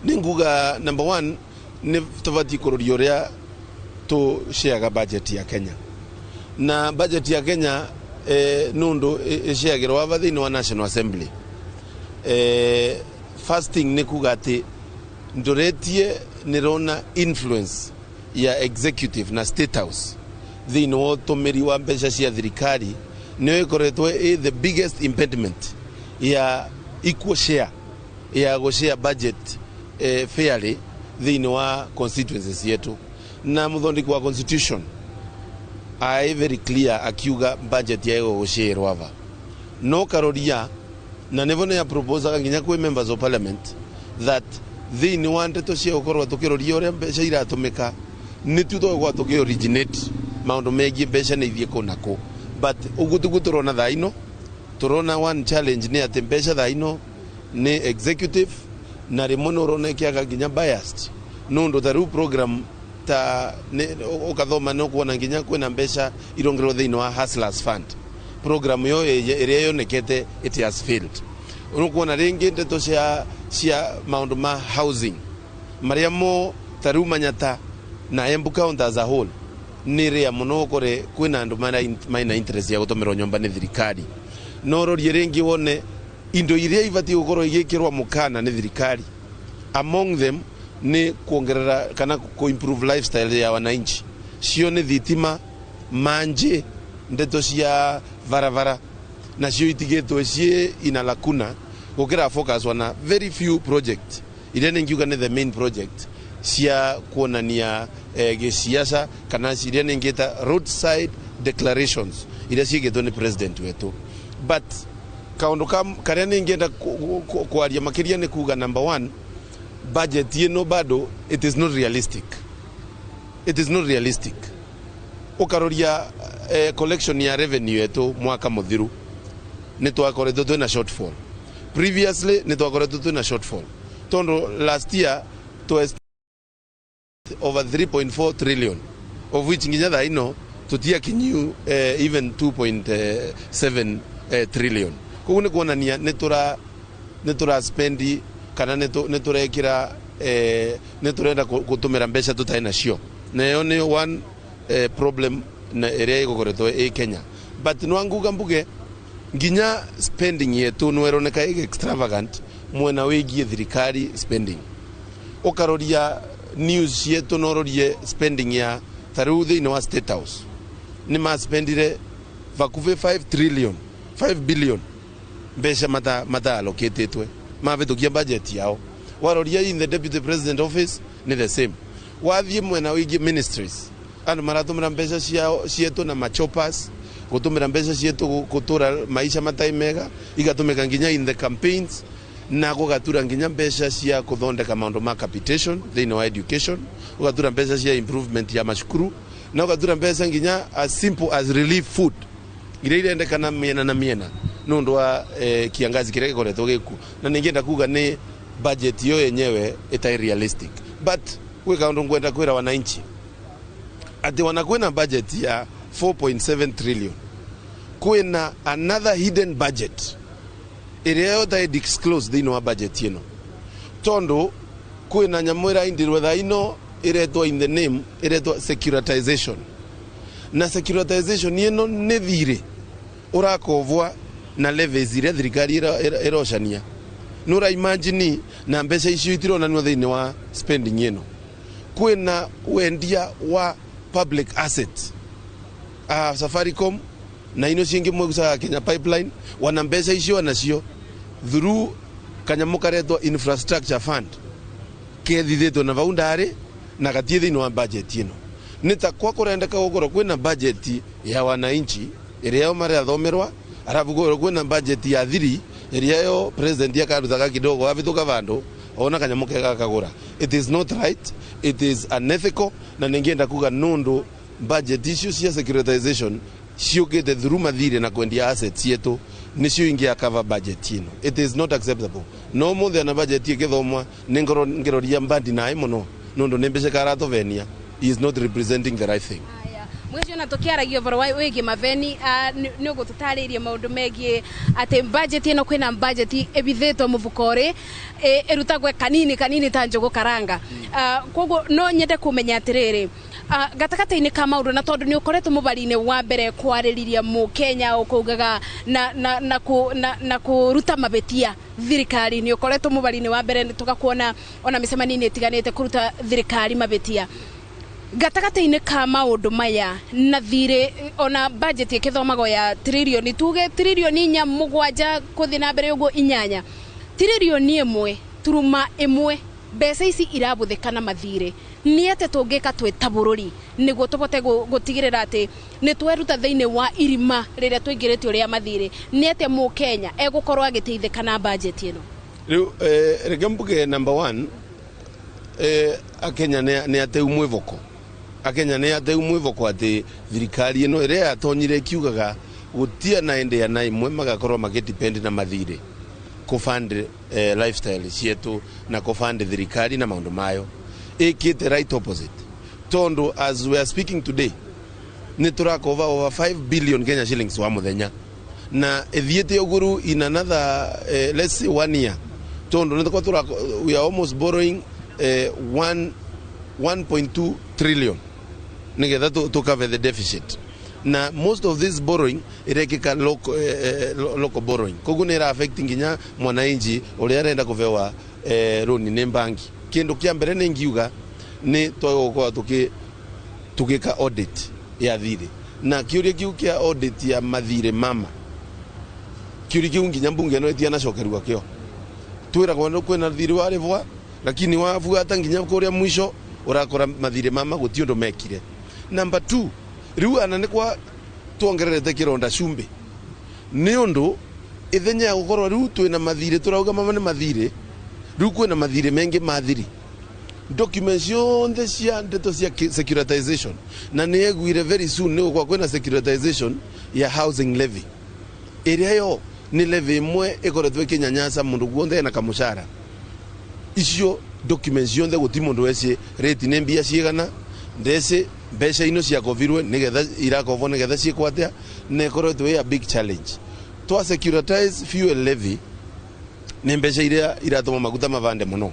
nĩ nguga number one nĩ tũbatiĩ kũroria ũrĩa tũshareaga budget ya Kenya. Na budget ya Kenya nundu ĩshareagĩrwo ava thĩinĩ wa National Assembly. First thing nĩ kuga atĩ ndoretie nĩrona influence ya executive na State House thĩinĩ wa ũtũmĩri wa mbeca cia thirikari nĩyo ĩkoretwo ĩ the biggest impediment ya equal share ya gũshare budget fairly thĩinĩ wa constituencies yetu. Na mũthondeki wa constitution ai very clear akiuga budget yayo gũshare ava no karoria, na nĩvo nĩ proposaga nginya kwĩ members of parliament that thĩinĩ wa ndeto cia gũkorwo tũkĩroria ũrĩa mbeca iratũmĩka, Nĩ tu tũgũkorwo tũkĩ originate maũndũ megiĩ mbeca nĩ ithiĩ kũ na kũ, but ũguo tiguo tũrona thaa ino. Tũrona one challenge nĩ atĩ mbeca thaa ino nĩ executive, na rĩmwe nĩ ũrona ĩkĩaga nginya biased, nũndũ ta rĩu program ta ũkathoma nĩ ũkuona nginya kwĩna mbeca irongererwo thĩinĩ wa Hustlers Fund, program yo ĩrĩa yonekete it has failed. Ũkuona rĩngĩ ndeto cia maũndũ ma housing marĩa mo ta rĩu Manyata na Embu County as a whole nĩ rĩa mũno ũkore kwĩna andũ maina interest ya gũtũmĩrwo nyũmba nĩ thirikari. No ũrorie rĩngĩ wone indo iria ibatiĩ gũkorwo igĩkĩrwo mũkana nĩ thirikari, among them nĩ kuongerera kana ku improve lifestyle ya wananchi, cio nĩ thitima, manji, ndeto cia barabara, nacio itigĩtwo ciĩ ina lacuna gũkĩra focus wana very few project iria ningiuga nĩ the main project cia kuonania gĩciaca, kana iria ningĩta roadside declarations iria ciĩgĩtwo nĩ president wetu. But kaundu karia ningĩenda kwaria makĩria nĩ kuga, number one, budget ĩno bado it is not realistic, it is not realistic. Ũkaroria collection ya revenue yetu mwaka mũthiru nĩ twakoretwo twĩna shortfall, previously nĩ twakoretwo twĩna shortfall, tondu last year to over 3.4 trillion, of which nginya thaa ino tutiakinyu even 2.7 trillion. Koguo nĩ kuonania nĩ tũra spendi kana nĩ tũrekĩra nĩ tũrenda gũtũmĩra mbeca tũtarĩ nacio, na ĩyo nĩ one problem na ĩrĩa ĩgũkoretwo ĩ Kenya. But nwanguga mbuge nginya spending yetu no ĩroneka ĩ extravagant mwena wĩgiĩ thirikari spending. Ũkaroria news cietu no ũrorie spending ya ta rĩu thĩinĩ wa State House nĩ maspendire vakuhĩ 5 trillion, 5 billion, mbeca mata allocatĩtwe mabĩtũkia budget yao. Waroria in the deputy president office nĩ the same. Wathiĩ mwena wĩgiĩ ministries, andũ maratũmĩra mbeca ciao cietu na machoppers, gũtũmĩra mbeca cietu gũtũra maisha matai mega, igatũmĩka nginya in the campaigns, na gũgatura nginya mbeca cia gũthondeka maũndũ ma capitation thĩinĩ wa education, ũgatura mbeca cia improvement ya macukuru, na ũgatura mbeca nginya as simple as relief food iria irendekana mĩena na mĩena nĩ ũndũ wa kiangazi kĩrĩa gĩkoretwo gĩkuo. Na ningĩenda kuga nĩ budget yo yenyewe ĩtarĩ realistic, but gwĩ kaũndũ ngwenda kwĩra wananchi atĩ wana kwĩna budget ya 4.7 trillion, kwĩna another hidden budget ĩrĩa yotarĩ disclosed thĩinĩ wa budget ĩno, tondũ kwĩna nyamũ ĩraindirwo thaa ino ĩretwo in the name ĩretwo securitization. Na securitization ĩno nĩ thirĩ ũrakovwa na levies iria thirikari ĩrocania. Nĩ ũra imagine, na mbeca icio itironanio thĩinĩ wa spending ĩno. Kwĩna wendia wa public asset, Safaricom na ino ciingĩ mwegucaga Kenya Pipeline, wana mbeca icio wanacio through kanyamũ karetwo infrastructure fund kethithĩtwo na vau ndarĩ na gatie thĩinĩ wa budget ĩno. Nĩ ta kwa kũrendeka gũkorwo kwĩna budget ya wananchi ĩrĩa yo marathomerwa, arabu gũkorwo kwĩna budget ya thiri ĩrĩa yo president akarutaga kidogo avĩtũka vandũ ona kanyamũ kega akagũra. It is not right, it is unethical. Na ningĩenda kuga nundu budget icio cia securitization ciũkĩte through mathirĩ na kwendia assets cietu nicio ingĩa cover budget ĩno. It is not acceptable. No mũthĩ ona budget ĩgĩthomwa nĩ ngorwo ngĩroria mbandi naĩ mũno, nundu nĩ mbeca karatũvenia. He is not representing the right thing. Mwicio na tukiaragia ũhoro wa wĩgiĩ maveni, nĩ ũgũtũtarĩirie maũndũ megiĩ atĩ budget ĩno kwĩna budget ĩbithĩtwo mũbuko-rĩ ĩrutagwo kanini kanini ta njũgũ karanga. Koguo no nyende kũmenya atĩrĩrĩ, gatagatĩ-inĩ ka maũndũ, na tondũ nĩ ũkoretwo mũbari-inĩ wa mbere kwarĩrĩria mũkenya ũkaugaga na kũruta mabĩtia thirikari, nĩ ũkoretwo mũbari-inĩ wa mbere tũgakuona ona mĩcemanio-inĩ ĩtiganĩte kũruta thirikari mabĩtia gatagatĩ-inĩ ka maũndũ maya na thirĩ, ona budget ĩkĩthomagwo ya tririoni, tuge tririoni inya mũgwanja kũthiĩ na mbere ũguo inyanya, 1.1 trillion, mbeca ici irabũthĩka na mathirĩ. Nĩ atĩ tũngĩka twĩ ta bũrũri nĩguo tũbote gũtigĩrĩra atĩ nĩ tweruta thĩinĩ wa irima rĩrĩa tũingĩrĩtio rĩa mathirĩ? Nĩ atĩa mũkenya egũkorwo agĩteithĩka na budget ĩno? Rĩu reke mbuge, number one, akenya nĩ ateu mwĩvoko. Akenya nĩ ateu mwĩvoko atĩ thirikari ĩno ĩrĩa yatonyire ĩkiugaga gũtia na ĩndĩ ya na imwe magakorwo magĩdepend na mathirĩ kũfund lifestyle cietu na kũfund thirikari na maũndũ mayo, ĩkĩte right opposite, tondu as we are speaking today nĩ tũrakova over 5 billion Kenya shillings wa muthenya, na ĩthiĩte ũguru in another let's say one year, tondu nĩ tũra we are almost borrowing 1 1.2 trillion nigetha to cover the deficit. Na most of this borrowing irekika local, local borrowing, koguo nĩ ĩra affect nginya mwananchi ũrĩa arenda kũbewa roni nĩ banki. Kĩndũ kĩa mbere nĩ ngiuga nĩ twagũkorwo tũgĩka audit ya thirĩ, na kĩũria kĩu kĩa audit ya mathirĩ mama, kĩũria kĩu nginya mbunge ĩno ĩtianacokerua kĩo. Twĩragwo nĩ kwĩna thirĩ warĩbwa, lakini wabuata nginya kũrĩa mwisho ũrakora mathirĩ mama gũtirĩ ũndũ mekire. Number 2, rĩu ana nĩ kwa tuongererete kĩronda cumbĩ, nĩ ũndũ ithenya ya gũkorwo rĩu twĩna mathirĩ tũrauga mama nĩ mathirĩ, rĩu kwĩna mathirĩ mengĩ mathiri documents cionthe cia ndeto cia securitization, na nĩ eguire very soon nĩ gũkorwo kwĩna securitization ya housing levy, ĩrĩa yo nĩ levy ĩmwe ĩkoretwo ĩkĩnyanyasa mũndũ guothe ena kamũcara. Icio documents cionthe gũti mũndũ weci rate nĩ mbia cigana, ndeci mbeca ino ciakovirwe nigetha irakovwo nigetha ciĩkwo atĩa, na ĩkoretwo ĩ a big challenge. Twa securitize fuel levy nĩ mbeca iria iratũma maguta mavande mũno,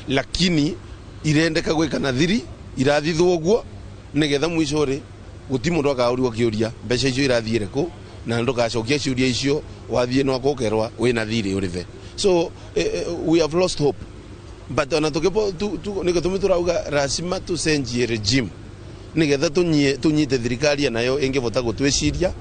lakini irendeka gwĩka na thiri irathithwo ũguo nigetha mwisho rĩ gũti mũndũ akaũrio kĩũria mbeca icio irathiĩre kũ, na ndũgacokia ciũria icio wathiĩ no akũkerwa wĩna thirĩ ũrĩve. So we have lost hope, but ona tukipo nĩ gĩtũmi tũrauga lazima tũcenjie regime nigetha tunyite thirikari nayo ĩngĩbota gũtwĩciria,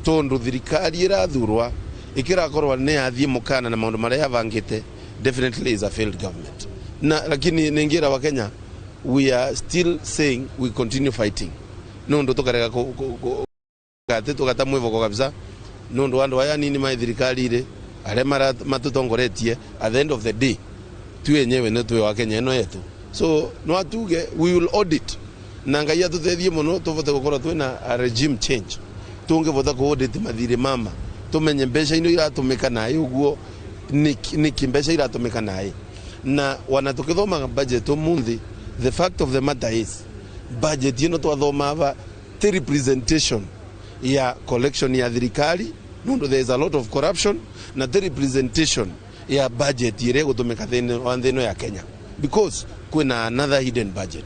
tondu thirikari ĩrathurwa ĩkĩrakorwa nĩ yathiĩ mũkana na maũndũ marĩa yabangĩte, definitely is a failed government. Na lakini ningira wa Kenya we are still saying we continue fighting, nundu tukarega gate tugata mwivoko kabisa, nundu andu aya nini mai thirikari ire aria matutongoretie at the end of the day tu enyewe nĩ twĩ wa Kenya ĩno yetu. So no atuge we will audit, na Ngai atuteithie muno tuvote gukorwo twina a regime change, tungivota ku audit mathirĩ mama tumenye mbeca ino iratumika naĩ uguo niki mbeca iratumika naĩ. Na wana tukithoma budget umuthi, the fact of the matter is budget ino twathoma ava ti representation ya collection ya thirikari, nundu there is a lot of corruption, na ti representation ya budget ire gutumika thini wa thino ya Kenya, because kwina another hidden budget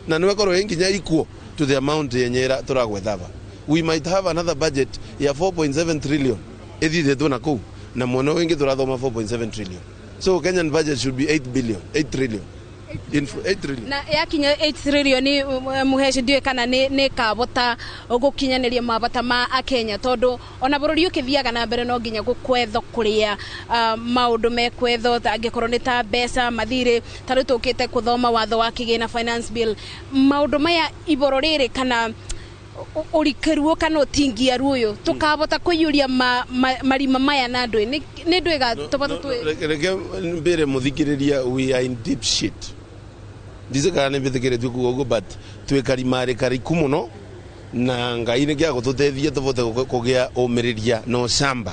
na niwe korwo nginya equal to the amount yenye turagwethava. We might have another budget ya 4.7 trillion ithithetwo na kuu, na mwana wingi turathoma 4.7 trillion. So Kenyan budget should be 8 billion, 8 trillion. In 8 trillion. Na yakinya 8 trillion ni muheci ndiwe kana nĩ kabota gũkinyanĩria mabata ma Akenya, tondu ona bũrũri ũkĩthiaga na mbere no nginya gũkwetho kũrĩa maũndũ mekwetho, angĩkorwo nĩ ta mbeca mathirĩ, ta rĩu tũkĩte kũthoma watho wa kĩgĩna finance bill, maũndũ maya iboro rĩrĩ kana ũrikĩru kana ũtingiaru ũyũ tũkabota kũiyũria marima maya na ndũĩ nĩ ndwĩga tũbota twĩ reke mbere mũthikĩrĩria, we are in deep shit. Ndice kana nĩ mbĩtĩkĩrĩtio kuga ũguo, but twĩ karimarĩ kariku mũno, na Ngai nĩ kĩa gũtũteithia tũbote kũgĩa ũmĩrĩria na ũcamba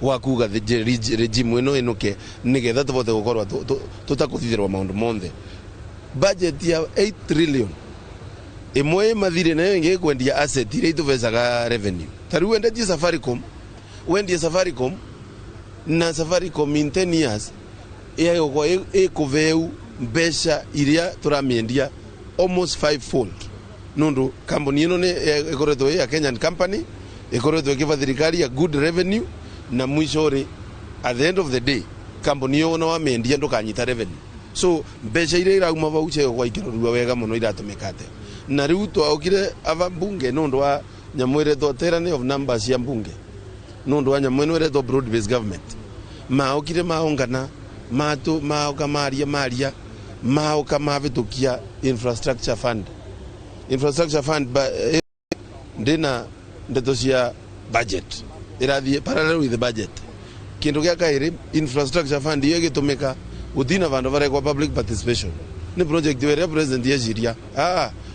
wa kuga regime ĩno ĩnũke nĩgetha tũbote gũkorwo tũtakũthithĩrwo maũndũ monthe. Budget ya 8 trillion ĩmwe mathirĩ nayo ĩngĩ kwendia asset iria itũbecaga revenue. Ta rĩu wendetie Safaricom, wendie Safaricom na Safaricom in 10 years ĩgũkorwo ĩkũbeu mbeca iria tũramĩendia almost fivefold, nundu kambuni ĩno nĩ ĩkoretwo ĩ a Kenyan company, ĩkoretwo ĩkĩba thirikari ya good revenue, na mwisho rĩ at the end of the day kambuni ĩyo ona wamĩendia ndũkanyita revenue. So mbeca iria irauma vau ciagũkorwo ikĩrorua wega mũno iratũmĩka atĩa. Na rĩu twaokire ava mbunge nundu wa nyamũ ĩretwo tyranny of numbers cia mbunge, nundu wa nyamũ ĩno ĩretwo broad based government, maokire maongana matu maoka maria maoka mavĩtũkia infrastructure fund. Infrastructure fund ndina ndeto cia budget ĩrathiĩ parallel with the budget. Kĩndũ gĩa kaĩrĩ, infrastructure fund iyo ĩgĩtũmĩka gũtina vandu varekwa public participation, nĩ project ĩrĩa president yeciria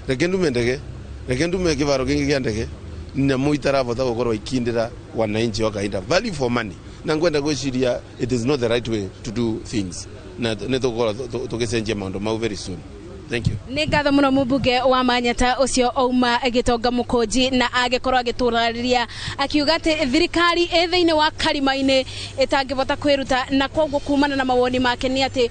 reke ndume ndege Reke ndume kivaro kingi kia ndege nyamu itaravota gukorwo ikindira wananchi wa kahinda value for money, na ngwenda gwiciria it is not the right way to do things, na nĩ tũgũkorwo tũgĩcenjia maũndũ mau very soon. Thank you. Nĩ ngatho mũno mũmbunge wa Manyata ũcio auma Gĩtonga Mũkũnji, na agĩkorwo agĩtũrarĩria akiuga atĩ thirikari ĩ thĩinĩ wa karima-inĩ ĩtangĩbota kwĩruta, na koguo kumana na mawoni make nĩ atĩ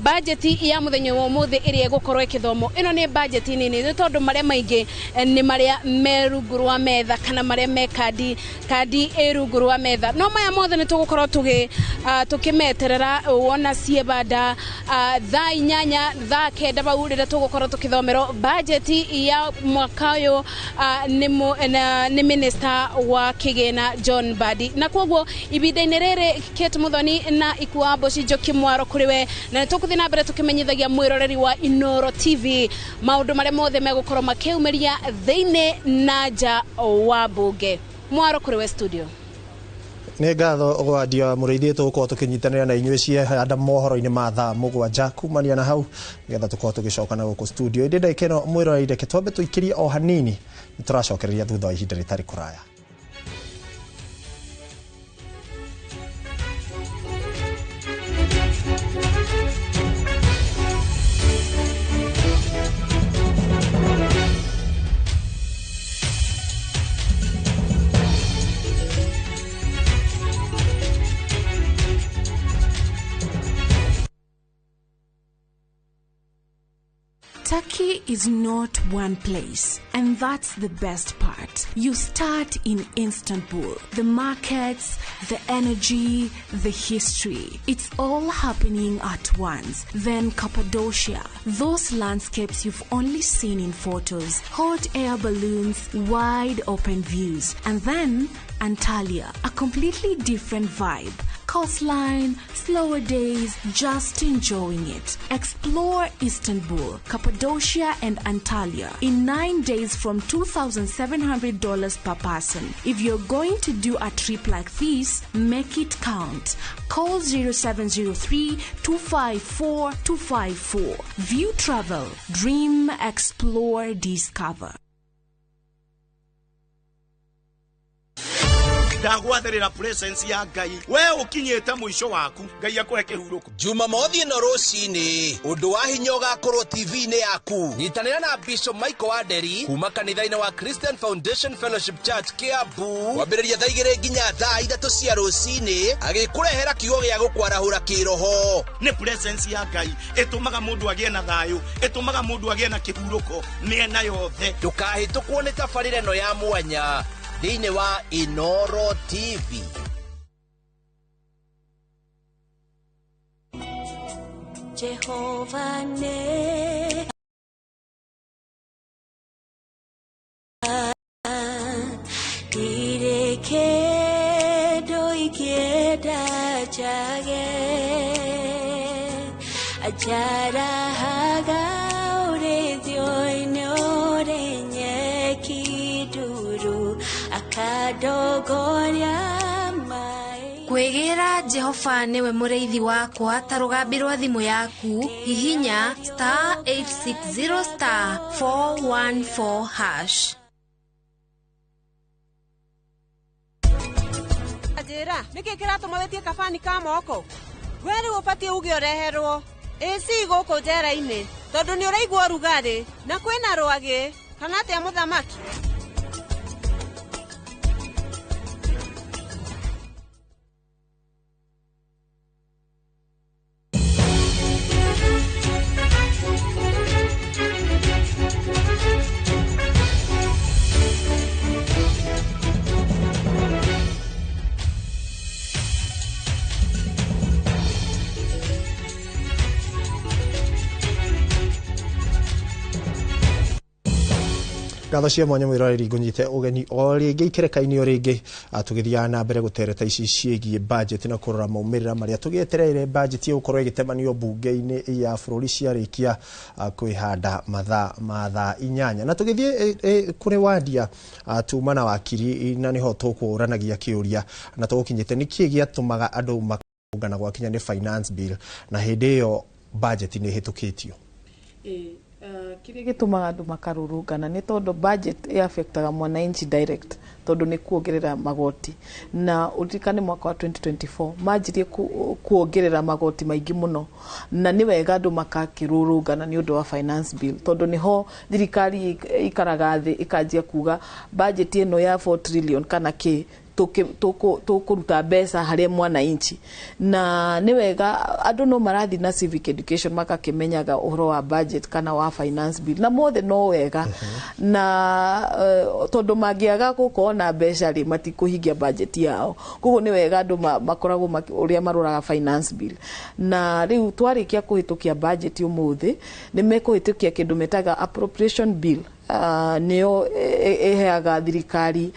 bajeti ya mũthenya wa ũmũthĩ ĩrĩa ĩgũkorwo ĩkĩthomwo ĩno nĩ bajeti nini, nĩ tondũ marĩa maingĩ nĩ marĩa me rungu rwa metha kana marĩa me kandi ĩ rungu rwa metha. No maya mothe nĩ tũgũkorwo tũkĩmeterera wona ciebanda thaa 8 thaa 9 bau rĩrĩa tũgũkorwo tũkĩthomerwo bajeti ya mwaka ũyũ nĩ minister wa kĩgĩna John Mbadi. Na koguo ibinda-inĩ rĩrĩ Kate Muthoni na Ikua Mboci Njoki Mwaro kũrĩ we, na nĩ tũkũthiĩ na mbere tũkĩmenyithagia mwĩroreri wa Inooro TV maũndũ marĩa mothe megũkorwo makĩumĩria thĩinĩ na nja wa mbunge. Mwaro kũrĩ we studio. Nĩ ngatho gwadia mũrĩithi, tũgũkorwo tũkĩnyitanĩra na inyuĩ ciehanda mohoro-inĩ ma thaa 7 kumania na hau nĩgetha tũkorwo tũgĩcoka na gũkũ studio. Ĩndĩ ndagĩka ĩno mwĩroreri reke twambe tũikĩrie o hanini, nĩ tũracokereria thutha wa ihinda rĩtarĩ kũraya. Turkey is not one place, and that's the best part. You start in Istanbul. The markets, the energy, the history. It's all happening at once. Then Cappadocia, those landscapes you've only seen in photos, hot air balloons, wide open views. And then Antalya, a completely different vibe. Coastline, slower days, just enjoying it. Explore Istanbul, Cappadocia and Antalya in 9 days from $2,700 per person. If you're going to do a trip like this, make it count. Call 0703 254 254. View Travel. Dream, explore, discover. Ndagwathĩrĩra presence ya Ngai, we ũkinyĩte mũico waku, Ngai akũhe kĩhurũko. Jumamothi ĩno rũcinĩ ũndũ wa hinya ũgakorwo TV-inĩ yaku. Nyitanĩra na Bishop Michael Wanderi kuma kanitha-inĩ wa Christian Foundation Fellowship Church Kiambu kwambĩrĩria thaa 2 nginya thaa 3 cia rũcinĩ, agĩkũrehera kiugo gĩa gũkwarahũra kĩroho. Nĩ presence ya Ngai ĩtũmaga mũndũ agĩe na thayũ, ĩtũmaga mũndũ agĩe na kĩhurũko mĩena yothe. Ndũkahĩtũkwo nĩ tabarĩra ĩno ya mwanya thĩinĩ wa Inooro TV. Jehova ne direke doikieda chage ajara haga urethio inorenye kiduru akadogoria. Kwĩgĩra Jehova nĩwe mũrĩithi wakwa ta rũgambi rwa thimũ yaku, hihinya *860 *414#. Njĩra, nĩkĩ kĩratũma wĩtie kabani ka moko? We rĩu ũbatiĩ uge ũreherwo AC gũkũ njera-inĩ tondũ nĩ ũraigua ũrugarĩ na kwĩna rwagĩ, kana atĩa mũthamaki? Ngatho cia mwanya mwiroreri ngunyite ugeni o ringi ikereka-inĩ o ringi tũgĩthiaga na mbere gũtereta ici ciĩgiĩ budget na kũrora maumĩrĩra marĩa tũgĩetereire budget ĩgũkorwo ĩgĩtemanio mbunge-inĩ ya bũrũri ciarĩkia kwĩhanda mathaa ma thaa 8 na tũgĩthiĩ kũrĩ wandia tuma na wakiri na nĩho tũkũranagia kĩũria na tũgũkinyĩte nĩkĩĩ gĩatũmaga andũ makũngana gwakinya nĩ finance bill na hĩndĩ ĩyo budget nĩ ĩhĩtũkĩtio. Kĩrĩa gĩtũmaga andũ makarũrũngana nĩ tondũ budget ĩaffectaga mwananchi direct, tondũ nĩ kuongerera magoti. Na ũririkane mwaka wa 2024 manjirie kuongerera magoti maingĩ mũno, na nĩ wega andũ makakĩrũrũngana nĩ ũndũ wa finance bill, tondũ nĩho thirikari ikaraga thĩ ĩkanjia kuga budget ĩno ya 4 trillion kana kĩ tũkũruta mbeca harĩ mwananchi. Na nĩ wega andũ no marathiĩ na civic education, makakĩmenyaga ũhoro wa budget kana wa finance bill na mothe no wega, na tondũ mangĩaga gũkorwo na mbeca rĩ, matikũhingia budget yao. Koguo nĩ wega andũ makoragwo ũrĩa maroraga finance bill. Na rĩu twarĩkia kũhĩtũkia budget ũmũthĩ, nĩ mekũhĩtũkia kĩndũ metaga appropriation bill, nĩyo ĩheaga thirikari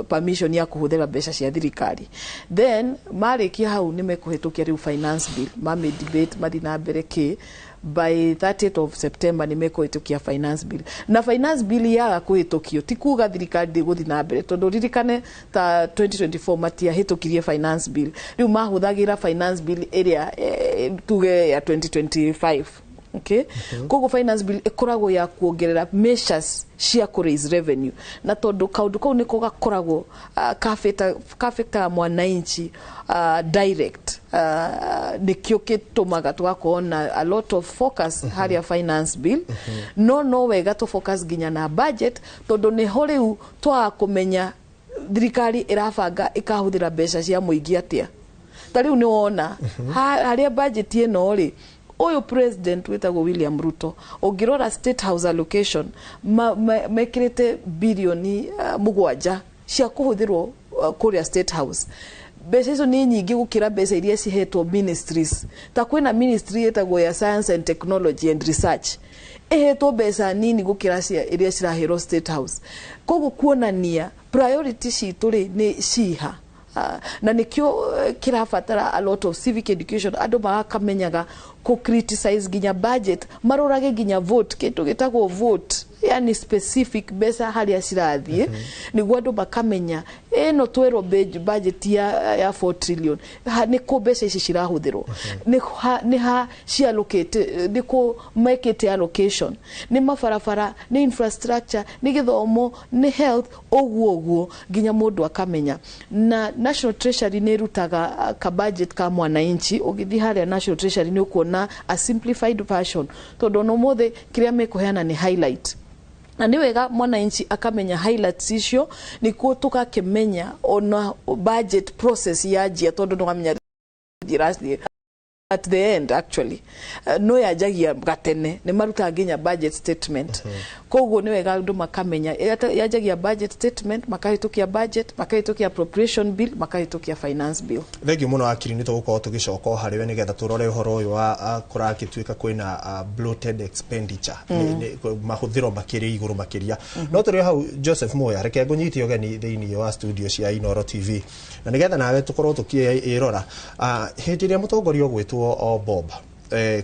permission ya kũhũthĩra mbeca cia thirikari. Then marĩkia hau nĩ mekũhĩtũkia rĩu finance bill, mame debate, mathiĩ na mbere kĩ by 30th of September nĩ mekũhĩtũkia finance bill. Na finance bill yaga kũhĩtũkio, ti kuga thirikari ndĩgũthiĩ na mbere, tondũ ririkane ta 2024 matiahĩtũkirie finance bill. Rĩu mahũthagĩra finance bill ĩrĩa tuge ya 2025, okay? Koguo finance bill ĩkoragwo ya kuongerera measures cia kũ raise revenue, na tondũ kaũndũ kau nĩko gakoragwo ka-affectaga mwananchi direct, nĩkĩo gĩtũmaga tũgakorwo na a lot of focus harĩa finance bill. No wega tũ focus nginya na budget, tondũ nĩho rĩu twaga kũmenya thirikari ĩrabanga ĩkahũthĩra mbeca cia mũingĩ atĩa. Ta rĩu nĩ wona harĩa budget ĩno rĩ, ũyũ president wĩtagwo William Ruto, ũngĩrora State House allocation, mekĩrĩte birioni 7 cia kũhũthĩrwo kũrĩa State House. Mbeca icio nĩ nyingĩ gũkĩra mbeca iria cihetwo ministries. Ta kwĩna ministry ĩtagwo ya science and technology and research, ĩhetwo mbeca nini gũkĩra cia iria ciraherwo State House. Koguo kuonania priority citũ rĩ nĩ ciha. Na nĩkĩo kĩrabatara a lot of civic education, andũ magakamenyaga kũ criticize nginya budget, marorage nginya vote, kĩndũ gĩtagwo vote, yani specific mbeca harĩa cirathiĩ, nĩguo andũ makamenya ĩno twerwo budget ya 4 trillion, nĩ kũ mbeca ici cirahũthĩrwo, nĩ ha ciallocate, nĩ kũ mekĩte allocation, nĩ mabarabara, nĩ infrastructure, nĩ gĩthomo, nĩ health, ũguo ũguo nginya mũndũ akamenya. Na National Treasury nĩ ĩrutaga ka budget ka mwananchi. Ũgĩthiĩ harĩa National Treasury nĩ ũkuona a simplified version, tondũ ona ũmũthĩ kĩrĩa mekũheana nĩ highlight, na nĩ wega mwananchi akamenya highlights icio, nĩkuo tũgakĩmenya ona budget process yanjia, tondũ nĩ wamenya ĩrathiĩ at the end. Actually, no yanjagia gatene, nĩ marutaga nginya budget statement. Koguo nĩ wega andũ makamenya yanjagia budget statement, makahĩtũkia budget, makahĩtũkia appropriation bill, makahĩtũkia finance bill. Thengiũ mũno, wakiri. Nĩ tũgũkorwo tũgĩcoka o harĩ we nĩgetha tũrore ũhoro ũyũ wa kũragĩtuĩka kwĩna bloated expenditure, mahũthĩro makĩrĩ igũrũ makĩria. No tũrĩ o hau, Joseph Moya, reke ngũnyite ũgeni thĩinĩ wa studio cia Inoro TV na nĩgetha nawe tũkorwo tũkĩrora hĩndĩ ĩrĩa mũtongoria ũgwĩtwo o Bob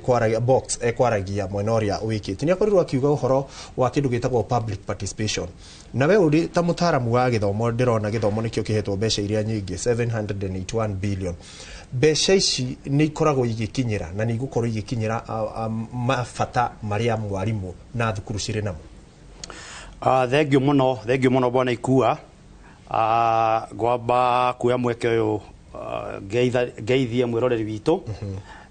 kwaragia box kwaragia mwena ũrĩa wĩkĩte, nĩ akorirwo akiuga ũhoro wa kĩndũ gĩtagwo public participation. Na we ũrĩ ta mũtaaramu wa gĩthomo, ndĩrona gĩthomo nĩkĩo kĩhetwo mbeca iria nyingĩ, 781 billion. Mbeca ici nĩ ikoragwo igĩkinyĩra na nĩ igũkorwo igĩkinyĩra mabata marĩa mwarimũ na thukuru cirĩ namo? Thengiũ mũno, thengiũ mũno, bwana Ikua. Ngwamba kuoya mweke ũyũ ngeithie mwĩroreri witũ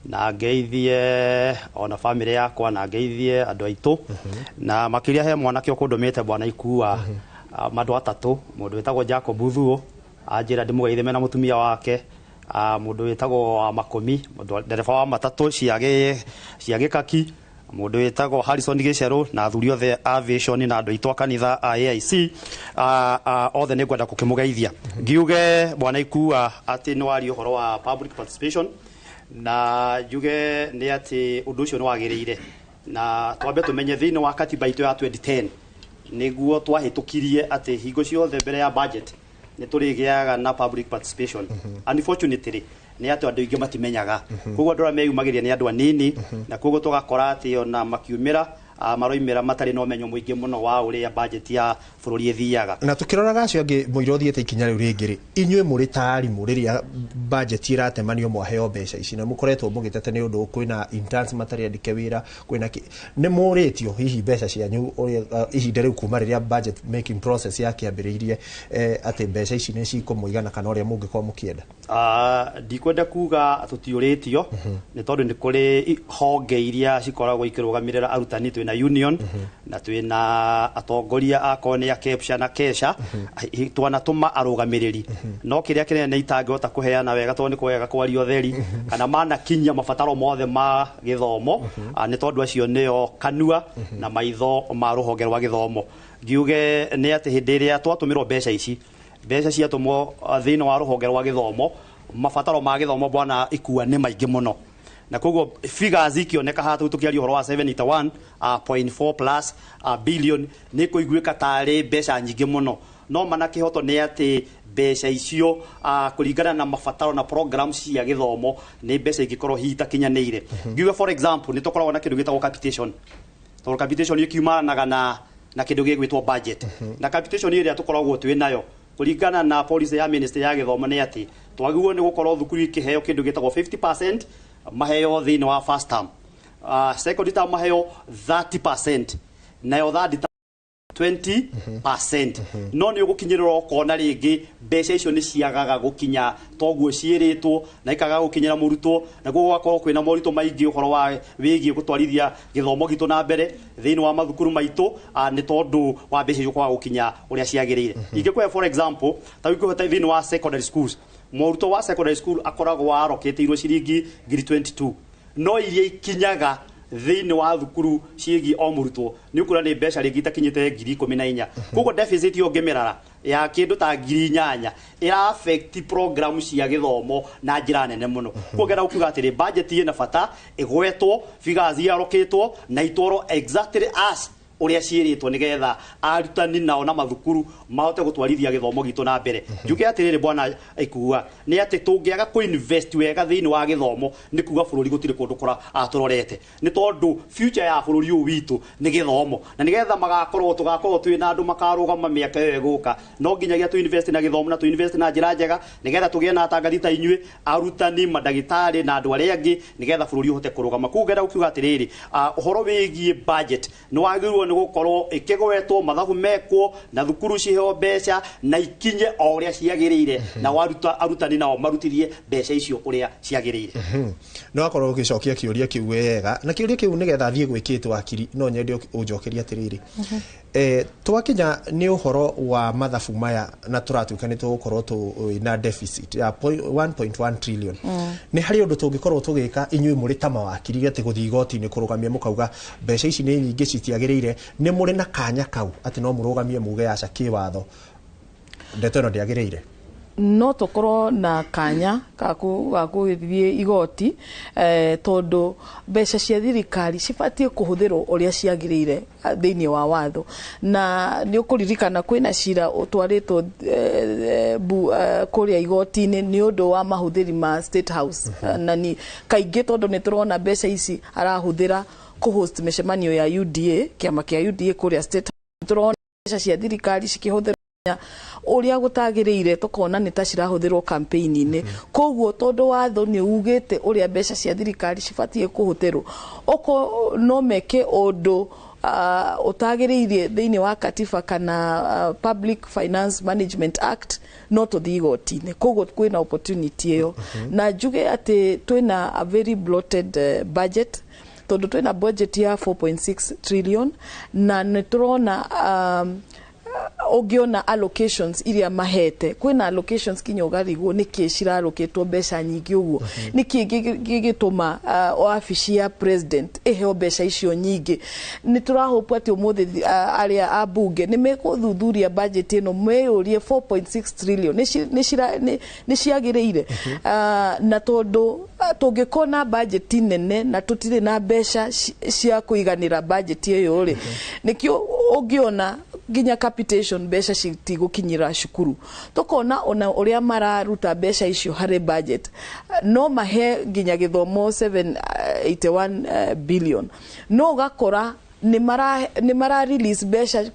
na ngeithie ona bamĩrĩ yakwa na ngeithie andũ aitũ, na makĩria he mwanake ũkũndũmĩte, bwana Ikua, andũ atatũ: mũndũ wĩtagwo Jacob Thuo, anjĩra ndĩmũgeithie mena mũtumia wake, mũndũ wĩtagwo wa Makũmi, mũndũ ndereba wa matatũ cia gĩkaki, mũndũ wĩtagwo Harrison Gĩcerũ, na athuri othe a Vision na andũ aitũ a kanitha a AIC, othe nĩ ngwenda gũkĩmũgeithia. Ngiuge, bwana Ikua, atĩ nĩ waria ũhoro wa public participation, na njuge nĩ atĩ ũndũ ũcio nĩ wagĩrĩire, na twambe tũmenye thĩinĩ wa katiba itũ ya 2010 nĩguo twahĩtũkirie atĩ hingo ciothe mbere ya budget nĩ tũrĩgĩaga na public participation. Unfortunately, nĩ atĩ andũ aingĩ matimenyaga, koguo andũ arĩa meyumagĩria nĩ andũ anini, na koguo tũgakora atĩ ona makiumĩra maroimĩra matarĩ na ũmenyo mũingĩ mũno wa ũrĩa budget ya bũrũri ĩthiaga. Na tukiroraga acio angĩ mũira ũthiĩte ikinya rĩu rĩngĩ rĩ, inyuĩ mũrĩ ta arimũ rĩrĩa budget ĩratemanio mwaheo mbeca ici na mũkoretwo mũgĩtete nĩ ũndũ kwĩna interns matarĩ andĩke wĩra kwĩna kĩ, nĩ mũrĩtio hihi mbeca cianyu ũrĩa ihinda rĩu kuma rĩrĩa budget making process yakĩambĩrĩirie atĩ mbeca ici nĩ cikũmũigana kana ũrĩa mũngĩkorwo mũkĩenda? Ndikwenda kuga tũtiũrĩtio nĩ tondũ nĩ kũrĩ honge iria cikoragwo ikĩrũgamĩrĩra arutani, twĩna union na twĩna atongoria akorwo nĩ a KEPSHA na KESHA, twanatũma arũgamĩrĩri, no kĩrĩa kĩnene itangĩhota kũheana wega tondũ nĩ kwega kwaria ũtheri kana manakinyia mabataro mothe ma gĩthomo, nĩ tondũ acio nĩo kanua na maitho ma rũhonge rwa gĩthomo. Ngiuge nĩ atĩ hĩndĩ ĩrĩa twatũmĩrwo mbeca ici, mbeca ciatũmwo thĩinĩ wa rũhonge rwa gĩthomo, mabataro ma gĩthomo bwana Ikua nĩ maingĩ mũno, na koguo figures ikioneka haha tũkĩaria ũhoro wa 71.4 plus billion nĩ kũiguĩka tarĩ mbeca nyingĩ mũno, no mana kĩhoto nĩ atĩ mbeca icio kũringana na mabataro na program cia gĩthomo nĩ mbeca ingĩkorwo hihi itakinyanĩire. Ngiuge for example nĩ tũkoragwo na kĩndũ gĩtagwo capitation, tondũ capitation ĩkiumanaga na kĩndũ gĩgwĩtwo budget, na capitation ĩrĩa tũkoragwo twĩ nayo kũringana na policy ya ministry ya gĩthomo nĩ atĩ twagĩrĩirwo nĩ gũkorwo thukuru ikĩheo kĩndũ gĩtagwo 50% maheo thĩinĩ wa first term, second term maheo 30%, nayo third term 20%. No nĩ ũgũkinyĩrĩra ũkona rĩngĩ mbeca icio nĩ ciagaga gũkinya toguo ciĩrĩtwo na ikaga gũkinyĩra mũrutwo, na koguo gũgakorwo kwĩna moritũ maingĩ ũhoro wa wĩgiĩ gũtwarithia gĩthomo gitũ na mbere thĩinĩ wa mathukuru maitũ, nĩ tondũ wa mbeca icio kwaga gũkinya ũrĩa ciagĩrĩire. Ingĩkũhe for example ta ingĩkũhe thĩinĩ wa secondary schools, mũrutwo wa secondary school akoragwo arokĩtĩirwo ciringi 22,000, no iria ikinyaga thĩinĩ wa thukuru ciĩgiĩ o mũrutwo nĩ ũkuona nĩ mbeca rĩngĩ itakinyĩte 14,000. Koguo deficit ĩyo ũngĩmĩrara ya kĩndũ ta 8,000 ĩra affect program cia gĩthomo na njĩra nene mũno. Koguo ngenda gũkiuga atĩrĩ, budget ĩna bata ĩgwetwo, figures iarokĩtwo na itwarwo exactly as ũrĩa ciĩrĩtwo nĩgetha arutani nao na mathukuru mahote gũtwarithia gĩthomo gitũ na mbere. Njuge atĩrĩrĩ bwana Ikua, nĩ atĩ tũngĩaga kũ-invest wega thĩinĩ wa gĩthomo nĩ kuga bũrũri gũtirĩ kũndũ tũrorete, nĩ tondũ future ya bũrũri ũyũ witũ nĩ gĩthomo, na nĩgetha magakorwo tũgakorwo twĩ na andũ makarũgama mĩaka ĩyo ĩgũka, no nginyagia tũ-invest na gĩthomo na tũ-invest na njĩra njega nĩgetha tũgĩe na atangathi ta inyuĩ, arutani, mandagĩtarĩ na andũ arĩa angĩ nĩgetha bũrũri ũhote kũrũgama. Koguo ngenda gũkiuga atĩrĩrĩ, ũhoro wĩgiĩ budget nĩ wagĩrĩirwo nĩ gũkorwo ĩkĩgwetwo, mathabu mekwo na thukuru ciheo mbeca na ikinye o ũrĩa ciagĩrĩire, na arutani nao marutithie mbeca icio ũrĩa ciagĩrĩire. No akorwo ũgĩcokia kĩũria kĩu wega, na kĩũria kĩu nĩgetha thiĩ gwĩkĩtwo wakiri, no nyende ũnjokerie atĩrĩrĩ, twakinya nĩ ũhoro wa mathabu maya na tũratuĩka nĩ tũgũkorwo twĩna deficit ya 1.1 trillion, nĩ harĩ ũndũ tũngĩkorwo tũgĩka inyuĩ mũrĩ ta mawakiri atĩ gũthiĩ igoti-inĩ kũrũgamia mũkauga mbeca ici nĩ nyingĩ citiagĩrĩire, nĩ mũrĩ na kanya kau atĩ no mũrũgamie muge aca kĩwatho ndeto ĩno ndĩagĩrĩire? No tũkorwo na kanya ga gũthiĩ igoti, tondũ mbeca cia thirikari cibatiĩ kũhũthĩrwo ũrĩa ciagĩrĩire thĩinĩ wa watho. Na nĩ ũkũririkana kwĩna cira ũtwarĩtwo kũrĩa igoti-inĩ nĩ ũndũ wa mahũthĩri ma State House, na ni kaingĩ tondũ nĩ tũrona mbeca ici arahũthĩra kũ-host mĩcemanio ya UDA, kĩama kĩa UDA kũrĩa State House. Tũrona mbeca cia thirikari cikĩhũthĩrwo ũrĩa gũtagĩrĩire, tũkona nĩ ta cirahũthĩrwo campaign-inĩ. Koguo tondũ watho nĩ ugĩte ũrĩa mbeca cia thirikari cibatiĩ kũhũthĩrwo, oko no meke ũndũ ũtagĩrĩire thĩinĩ wa katiba kana Public Finance Management Act, no tũthiĩ igoti-inĩ. Koguo kwĩna opportunity ĩyo. Na njuge atĩ twĩna a very bloated budget, tondũ twĩna budget ya 4.6 trillion, na nĩ tũrona ũngĩona allocations iria mahete, kwĩna allocations kinya ũgarigwo nĩkĩ cirarũkĩtwo mbeca nyingĩ ũguo, nĩkĩ gĩgĩtũma wabici ya president ĩheo mbeca icio nyingĩ. Nĩ tũrahope atĩ ũmũthĩ arĩa a bunge nĩ mekũthuthuria budget ĩno, meyũrie 4.6 trillion nĩ ciagĩrĩire, na tondũ tũngĩkorwo na budget nene na tũtirĩ na mbeca cia kũiganĩra budget ĩyo rĩ, nĩkĩo ũngĩona nginya capitation mbeca citigũkinyĩra cukuru. Tũkona ona ũrĩa mararuta mbeca icio harĩ budget, no mahe nginya gĩthomo 781 billion, no ũgakora Nĩ mara release mbeca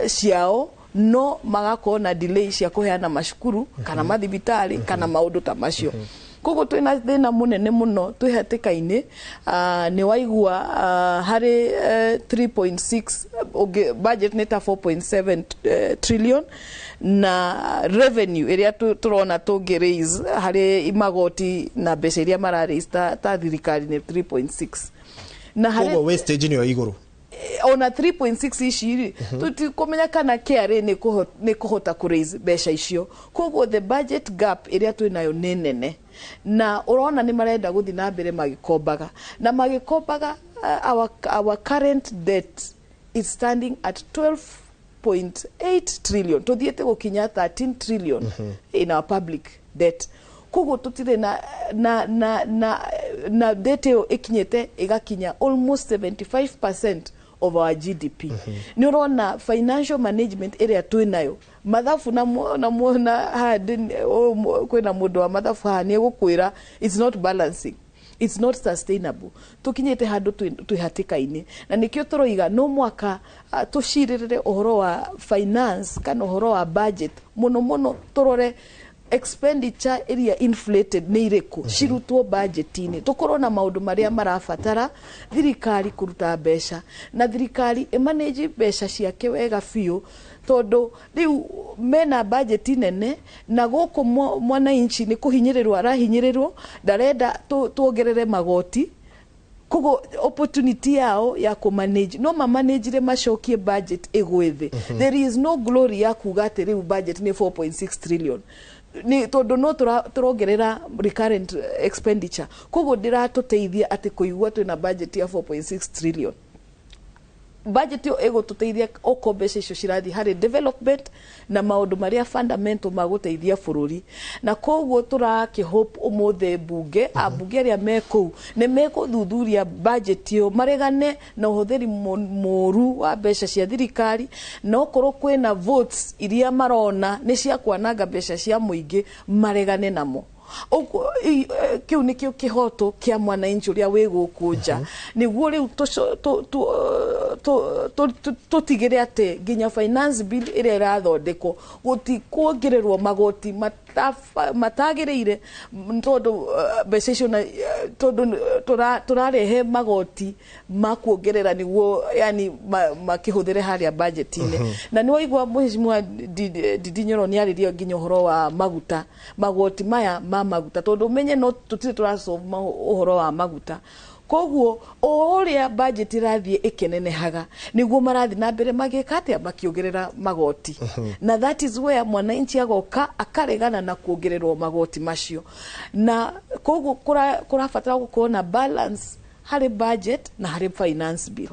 ciao, no magakorwo na delay cia kũheana macukuru kana mathibitarĩ kana maũndũ ta macio. Koguo twĩna thĩna mũnene mũno, twĩ hatĩka-inĩ. Nĩ waigua harĩ 3.6 budget nĩ ta 4.7 trillion, na revenue ĩrĩa tũrona tũngĩ raise harĩ magoti na mbeca iria mara raise ta thirikari nĩ 3.6 na harĩ Koguo wastage nĩyo igũrũ. Ona 3.6 ici rĩ, tũtikũmenya kana KRA nĩ kũhota kũ raise mbeca icio. Koguo the budget gap ĩrĩa twĩnayo nĩ nene, na ũrona nĩ marenda gũthiĩ na mbere magĩkombaga na magĩkombaga. Our current debt is standing at 12.8 trillion, tũthiĩte gũkinya 13 trillion in our public debt. Koguo tũtirĩ na debt ĩyo ĩkinyĩte ĩgakinya almost 75% of our GDP. Nĩ ũrona financial management ĩrĩa twĩnayo, mathabu na haha kwĩna mũndũ wa mathabu haha nĩ egũkwĩra it's not balancing, it's not sustainable. Tukinyĩte handũ twĩ hatĩka-inĩ, na nĩkĩo tũroiga no mwaka tũcirĩrĩre ũhoro wa finance kana ũhoro wa budget mũno mũno, tũrore expenditure ĩrĩa inflated nĩ irĩkũ, cirutwo budget-inĩ, tũkorwo na maũndũ marĩa marabatara thirikari kũruta mbeca, na thirikari ĩmanage mbeca ciake wega biũ, tondũ rĩu mena budget nene, na gũkũ mwananchi nĩ kũhinyĩrĩrwo arahinyĩrĩrwo, ndarenda tuongerere magoti. Koguo opportunity yao ya kũmanage, no mamanagire macokie budget ĩgwe thĩ. There is no glory ya kuga atĩ rĩu budget nĩ 4.6 trillion, nĩ tondũ no tũrongerera recurrent expenditure. Koguo ndĩratũteithia atĩ kũigua twĩna budget ya 4.6 trillion. Budget ĩyo ĩgũtũteithia oko mbeca icio cirathiĩ harĩ development na maũndũ marĩa fundamental ma gũteithia bũrũri. Na koguo tũrakĩhope ũmũthĩ mbunge, ambunge arĩa me kũu nĩ mekũthuthuria budget ĩyo, maregane na ũhũthĩri mũru wa mbeca cia thirikari, na okorwo kwĩna votes iria marona nĩ cia kwananga mbeca cia mũingĩ, maregane namo. Ũguo, kĩu nĩkĩo kĩhoto kĩa mwananchi ũrĩa wĩ gũkũ nja, nĩguo rĩu tũtigĩre atĩ nginya finance bill ĩrĩa ĩrathondekwo gũtikuongererwo magoti matagĩrĩire, tondũ mbeca icio tondũ tũrarehe magoti ma kuongerera nĩguo yani makĩhũthĩre harĩa budget-inĩ. Na nĩ waigua mheshimiwa Ndindi Nyoro nĩ arĩria nginya ũhoro wa maguta, magoti maya ma maguta, tondũ ũmenye no tũtirĩ tũrasolve ũhoro wa maguta. Koguo o ũrĩa budget ĩrathiĩ ĩkĩnenehaga, nĩguo marathiĩ na mbere magĩka atĩa, makĩongerera magoti, na that is where mwananchi agoka akaregana na kuongererwo magoti macio. Na koguo kũrabatara gũkorwo na balance harĩ budget na harĩ finance bill.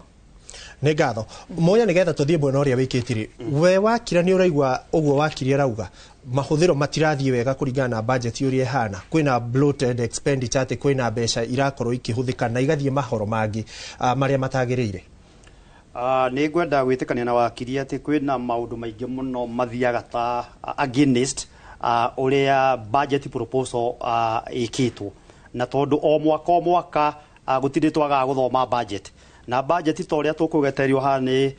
Nĩ ngatho moya. Nĩgetha tũthiĩ mwena ũrĩa wĩkĩte rĩ, we wakira nĩ ũraigua ũguo wakiri arauga mahũthĩro matirathiĩ wega kũringana na budget ũrĩa ĩhana, kwĩna bloated expenditure, atĩ kwĩna mbeca irakorwo ikĩhũthĩka na igathiĩ mahoro mangĩ marĩa matagĩrĩire? Nĩ ngwenda gwĩtĩkania na wakiri atĩ kwĩna maũndũ maingĩ mũno mathiaga ta against ũrĩa budget proposal ĩkĩtwo, na tondũ o mwaka o mwaka gũtirĩ twagaga gũthoma budget, na budget ta ũrĩa tũkũgeterio haha nĩ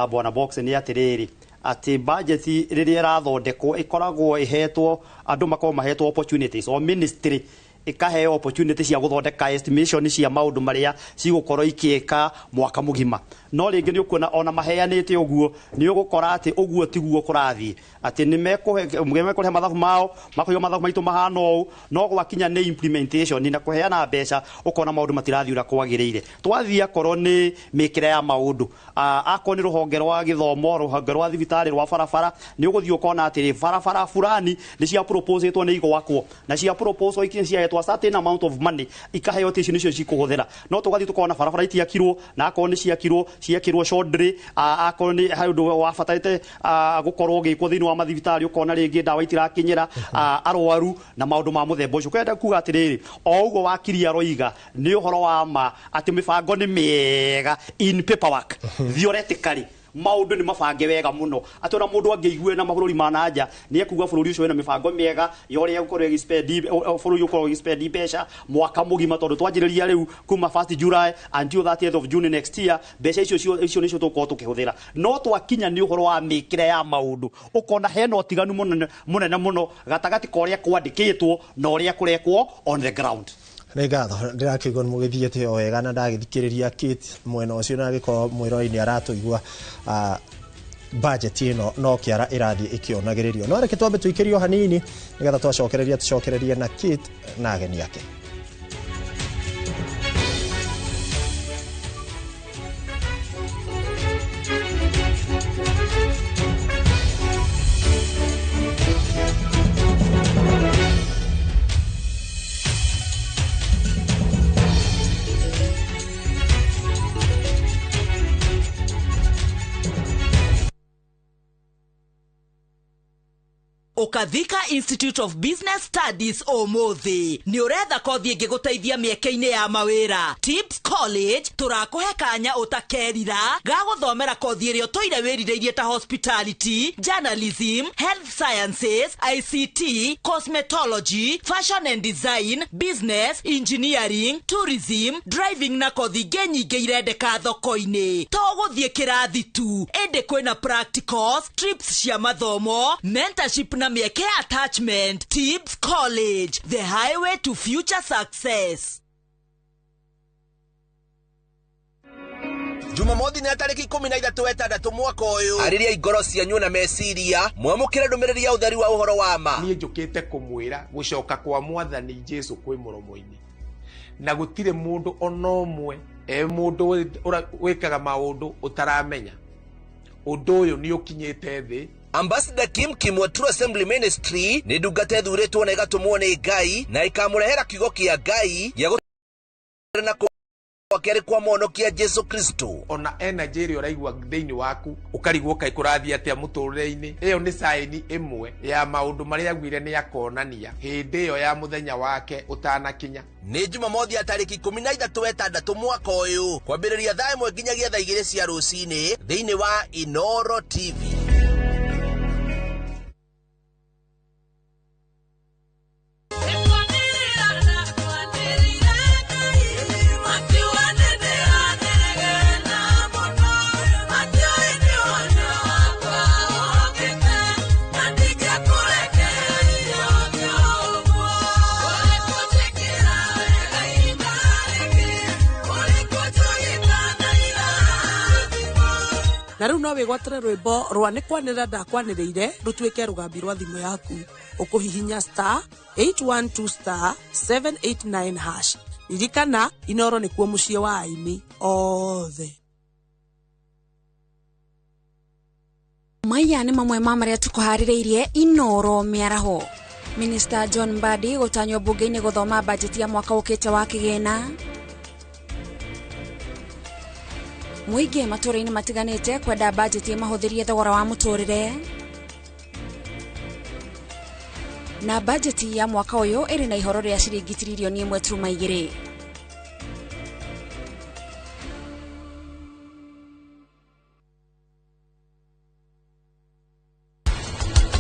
bwana Box nĩ atĩrĩrĩ, atĩ budget rĩrĩa ĩrathondekwo ĩkoragwo ĩhetwo andũ, makoragwo mahetwo opportunities, o ministry ĩkaheo opportunity cia gũthondeka estimation cia maũndũ marĩa cigũkorwo ikĩka mwaka mũgima. No rĩngĩ nĩ ũkuona ona maheanĩte ũguo, nĩ ũgũkora atĩ ũguo tiguo kũrathiĩ, atĩ nĩ mekũhe mathabu mao, makoiga mathabu maitũ mahana ũũ, no gwakinya nĩ implementation na kũheana mbeca, ũkona maũndũ matirathiĩ ũrĩa kwagĩrĩire. Twathiĩ akorwo nĩ mĩkĩre ya maũndũ, akorwo nĩ rũhonge rwa gĩthomo, rũhonge rwa thibitarĩ, rwa barabara, nĩ ũgũthiĩ ũkona atĩrĩ, barabara fulani nĩ cia proposetwo nĩ igwakwo, na cia proposal iki ciahetwo certain amount of money, ikaheo atĩ icio nĩcio cikũhũthĩra, no tũgathiĩ tũkona barabara itiakirwo, na akorwo nĩ ciakirwo, ciakirwo shodri. Akorwo nĩ harĩ ũndũ wabatarĩte gũkorwo ũgĩkwo thĩinĩ wa mathibitarĩ, ũkona rĩngĩ ndawa itirakinyĩra arwaru na maũndũ ma mũthemba ũcio. Kwenda kuga atĩrĩrĩ, o ũguo wakiri aroiga nĩ ũhoro wa ma atĩ mĩbango nĩ mĩega in paperwork, theoretically. Maundu ni mabange wega muno ati ona mundu angĩigue na mabũrũri ma na nja nĩ ekuga bũrũri ũcio wĩna mĩbango mĩega ya ũrĩa ũkorwo ĩgĩspend, bũrũri ũkorwo ũgĩspend mbeca mwaka mũgima, tondũ twanjĩrĩria rĩu kuma 1st July until 30th of June next year, mbeca icio icio nĩcio tũgũkorwo tũkĩhũthĩra. No twakinya nĩ ũhoro wa mĩkĩre ya maũndũ, ũkona hena ũtiganu mũnene mũnene mũno gatagatĩ ka ũrĩa kwandĩkĩtwo na ũrĩa kũrekwo on the ground. Nĩ ngatho, ndĩrakĩigua nĩ mũgĩthiĩte o wega na ndagĩthikĩrĩria Kate mwena ũcio na agĩkorwo mwĩrori nĩ aratũigua, budget ĩno no kĩara ĩrathiĩ ĩkĩonagĩrĩrio. No reke twambe tũikĩrio hanini nĩgetha twacokereria tũcokererie na Kate na ageni ake. Ũkathika Institute of Business Studies ũmũthĩ nĩ ũretha kothi ĩngĩgũteithia mĩeke-inĩ ya mawĩra. Tips College tũrakũhe kanya ũtakerira ga gũthomera kothi ĩrĩa ũtũire wĩrirĩirie ta hospitality, journalism, health sciences, ICT, cosmetology, fashion and design, business, engineering, tourism, driving na kothi ingĩ nyingĩ irendeka thoko-inĩ. To gũthiĩ kĩrathi tu, ĩndĩ kwĩna practicals, trips cia mathomo, mentorship na mĩeke ya attachment. Tips College, the highway to future success. Jumamothi nĩ tarĩki 16 6 mwaka ũyũ. Arĩria ngoro cianyu na meciria, mwamũkĩre ndũmĩrĩri ya ũtheri wa ũhoro wa ma. Niĩ njũkĩte kũmwĩra gũcoka kwa Mwathani Jesu kwĩ mũromo-inĩ, na gũtirĩ mũndũ ona ũmwe e mũndũ wĩkaga maũndũ ũtaramenya ũndũ ũyũ nĩ ũkinyĩte thĩ. Ambassador Kim Kim wa True Assembly Ministry nĩ ndungata ĩthurĩtwo na ĩgatũmwo nĩ Ngai na ĩkamũrehera kiugo kĩa Ngai gĩa na kwake kwa mwonokia Jesu Kristo. Ona energy ĩrĩa ũraigua thĩinĩ waku ũkarigwo kaĩ kũrathiĩ atĩa mũtũrĩre-inĩ, ĩyo nĩ saini ĩmwe ya maũndũ marĩa augire nĩ akonania hĩndĩ ĩyo ya mũthenya wake ũtanakinya. Nĩ Jumamothi ya tarĩki 16 6 mwaka ũyũ kwambĩrĩria thaa 1 nginyagia thaa 2 cia rũcinĩ thĩinĩ wa Inoro TV. Na rĩu no wĩgwatĩre rwĩmbo rwa nĩ kwanĩrĩra ndakwanĩrĩire rũtuĩke rũgambi rwa thimũ yaku. Ũkũhihinya *812*789#. Ririkana, Inoro nĩkuo mũciĩ wa aini othe. Maya nĩ mamwe ma marĩa tũkũharĩrĩirie Inoro mĩaraho. Minister John Mbadi gũtanywo bunge-inĩ gũthoma bajeti ya mwaka ũkĩte wa kĩgĩna. Mũingĩ matũũra-inĩ matiganĩte kwenda bajeti ĩmahũthĩrie thogora wa mũtũrĩre. Na bajeti ya mwaka ũyũ ĩrĩ na ihoro rĩa ciringi tiririoni 1.2.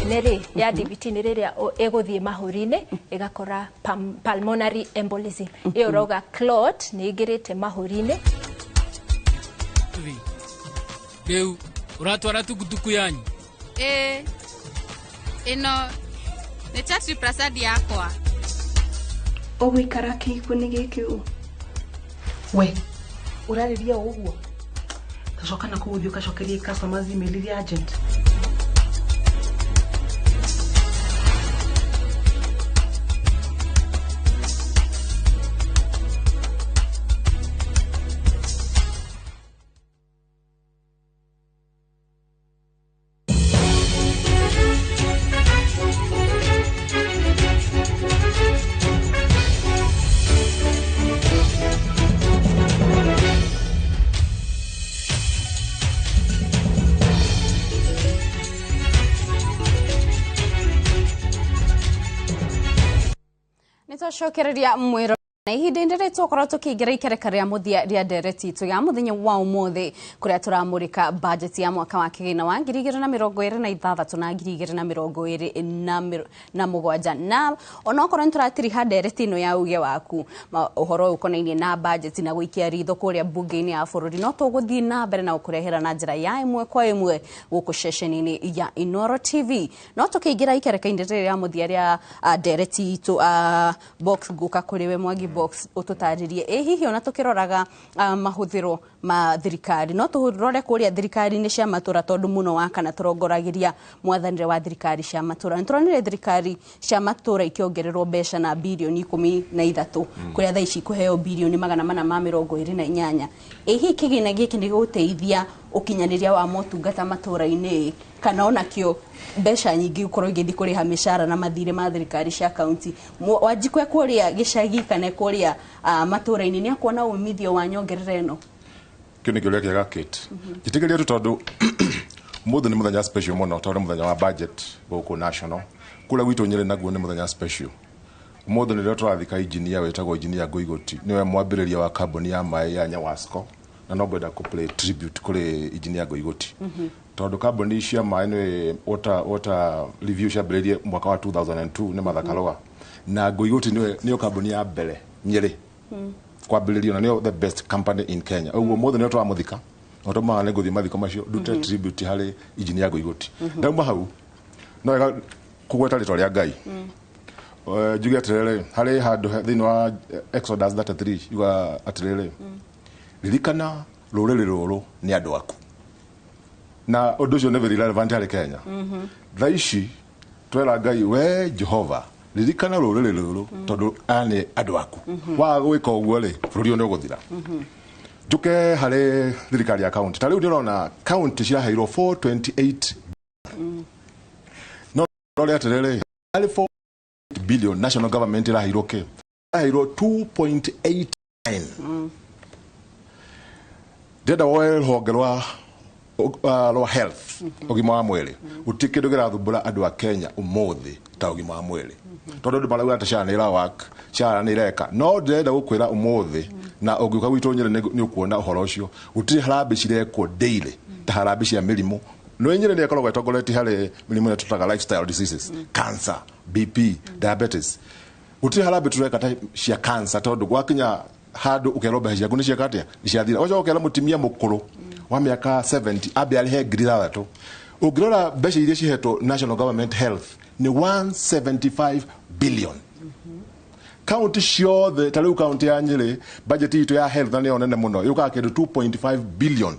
Nĩ ya DVT nĩ rĩrĩa ĩgũthiĩ mahũri-inĩ ĩgakora pulmonary embolism. Ĩyo ũrauga clot nĩ ĩingĩrĩte mahũri-inĩ. Rĩu ũratwara tukutuku yanyu? Ĩĩ, ĩno nĩ Chatri Prasad yakwa. Ũgũikara kĩhiko-inĩ gĩkĩ ũ? We ũrarĩria o ũguo, tacoka na kũu ũthiĩ ũgacokerie customers email iria agent. Nĩtwacokereria mwĩro. Na ihinda-inĩ rĩrĩ tũkorwo tũkĩingĩra ikereka rĩa mũthia rĩa ndereti itũ ya mũthenya wa ũmũthĩ, kũrĩa tũramũrĩka bajeti ya mwaka wa kĩgĩna wa 2026 na 2027. Na onokorwo nĩ tũratiriha ndereti ĩno ya uge waku ũhoro ũyũ ũkonainie na bajeti na gũikia ritho kũrĩa mbunge-inĩ ya bũrũri, no tũgũthiĩ na mbere na gũkũrehera na njĩra ya ĩmwe kwa ĩmwe gũkũ ceceni-inĩ ya Inooro TV. No tũkĩingĩra ikereka-inĩ rĩrĩ rĩa mũthia rĩa ndereti itũ, box ngũka kũrĩ we Mwangi Box ũtũtarĩrie ĩ hihi ona tũkĩroraga mahũthĩro ma thirikari, no tũrore kũrĩa thirikari-inĩ cia matũra, tondũ mũno wa kana tũrongoragĩria mwathanĩre wa thirikari cia matũra. Nĩtũronire thirikari cia matũra ikĩongererwo mbeca na birioni 13, kũrĩa thaa ici kũheo birioni 428. Ĩ hihi kĩgĩna gĩkĩ nĩ gĩgũteithia ũkinyanĩria wa motungata matũra-inĩ, kana onakĩo mbeca nyingĩ gũkorwo igĩthiĩ kũrĩha mĩcara na mathirĩ ma thirikari cia kaunti? Wanjikũ kũrĩa gĩcagi kana kũrĩa matũra-inĩ nĩ akuona umithio wa nyongerera ĩno? Kĩu nĩ kĩũria kĩega, Kate. Njĩtĩkĩria tu, tondũ mũthĩ nĩ mũthenya special mũno, tondũ nĩ mũthenya wa budget gũkũ national. Kũrĩa gwitũ Nyĩrĩ naguo nĩ mũthenya special. Ũmũthĩ nĩrĩo tũrathika engineer wĩtagwo Engineer Ngũigũti, nĩwe mwambĩrĩria wa kambuni ya maĩ ya Nyawasco, na no ngwenda kũ play tribute kũrĩ Engineer Ngũigũti, tondũ kambuni cia maĩ nĩ water review ciambĩrĩirie mwaka wa 2002 nĩ Martha Karũa, na Ngũigũti nĩyo kambuni ya mbere Nyĩrĩ kwambĩrĩrio, na nĩyo the best company in Kenya. Ũguo mũthĩ nĩo tũramũthika, na tũmaga nĩ ngũthiĩ mathiko macio ndute tribute harĩ Engineer Ngũigũti. Ndauma hau, no wega kũgweta rĩtwa rĩa Ngai. Njuge atĩrĩrĩ, harĩ handũ thĩinĩ wa Exodus 33 yuga atĩrĩrĩ, "Ririkana rũrĩrĩ rũrũ nĩ andũ aku," na ũndũ ũcio nĩ very relevant harĩ Kenya thaa ici. Twera Ngai, "We Jehova, ririkana rũrĩrĩ rũrũ, tondũ aya nĩ andũ aku." Waga gwĩka ũguo rĩ, bũrũri ũyũ nĩ ũgũthira. Njuke harĩ thirikari ya kaunti, ta rĩu ndĩrona kaunti ciraheirwo 428, no rore atĩrĩrĩ, harĩ 4 billion national government ĩraheirwo kĩ? Ĩraheirwo 2.89. Ndĩrenda woe rũhonge rwa health, ũgima wa mwĩrĩ. Gũtirĩ kĩndũ kĩrathumbũra andũ a Kenya ũmũthĩ ta ũgima wa mwĩrĩ, tondũ andũ marauga atĩ SHA nĩ ĩrawak, SHA nĩ ĩreka. No ndĩrenda gũkwĩra ũmũthĩ, na ũngĩũka gwitũ Nyĩrĩ nĩ ũkuona ũhoro ũcio, gũtirĩ harambĩ cirekwo daily ta harambĩ cia mĩrimũ. Nĩ Nyĩrĩ nĩ ĩkoragwo ĩtongoretie harĩ mĩrimũ ĩrĩa tũtaga lifestyle diseases, cancer, BP, diabetes. Gũtirĩ harambĩ tũreka ta cia cancer, tondũ gwakinya handũ ũkerwo mbeca ciaku nĩ cieka atĩa, nĩ ciathira. Ũgacoka ũkera mũtumia mũkũrũ wa mĩaka 70 ambe arĩhe 6,000. Ũngĩrora mbeca iria cihetwo national government health nĩ 175 billion. Kaunti ciothe, ta rĩu kaunti ya Nyĩrĩ, budget itũ ya health, na nĩyo nene mũno, yũkaga kĩndũ 2.5 billion.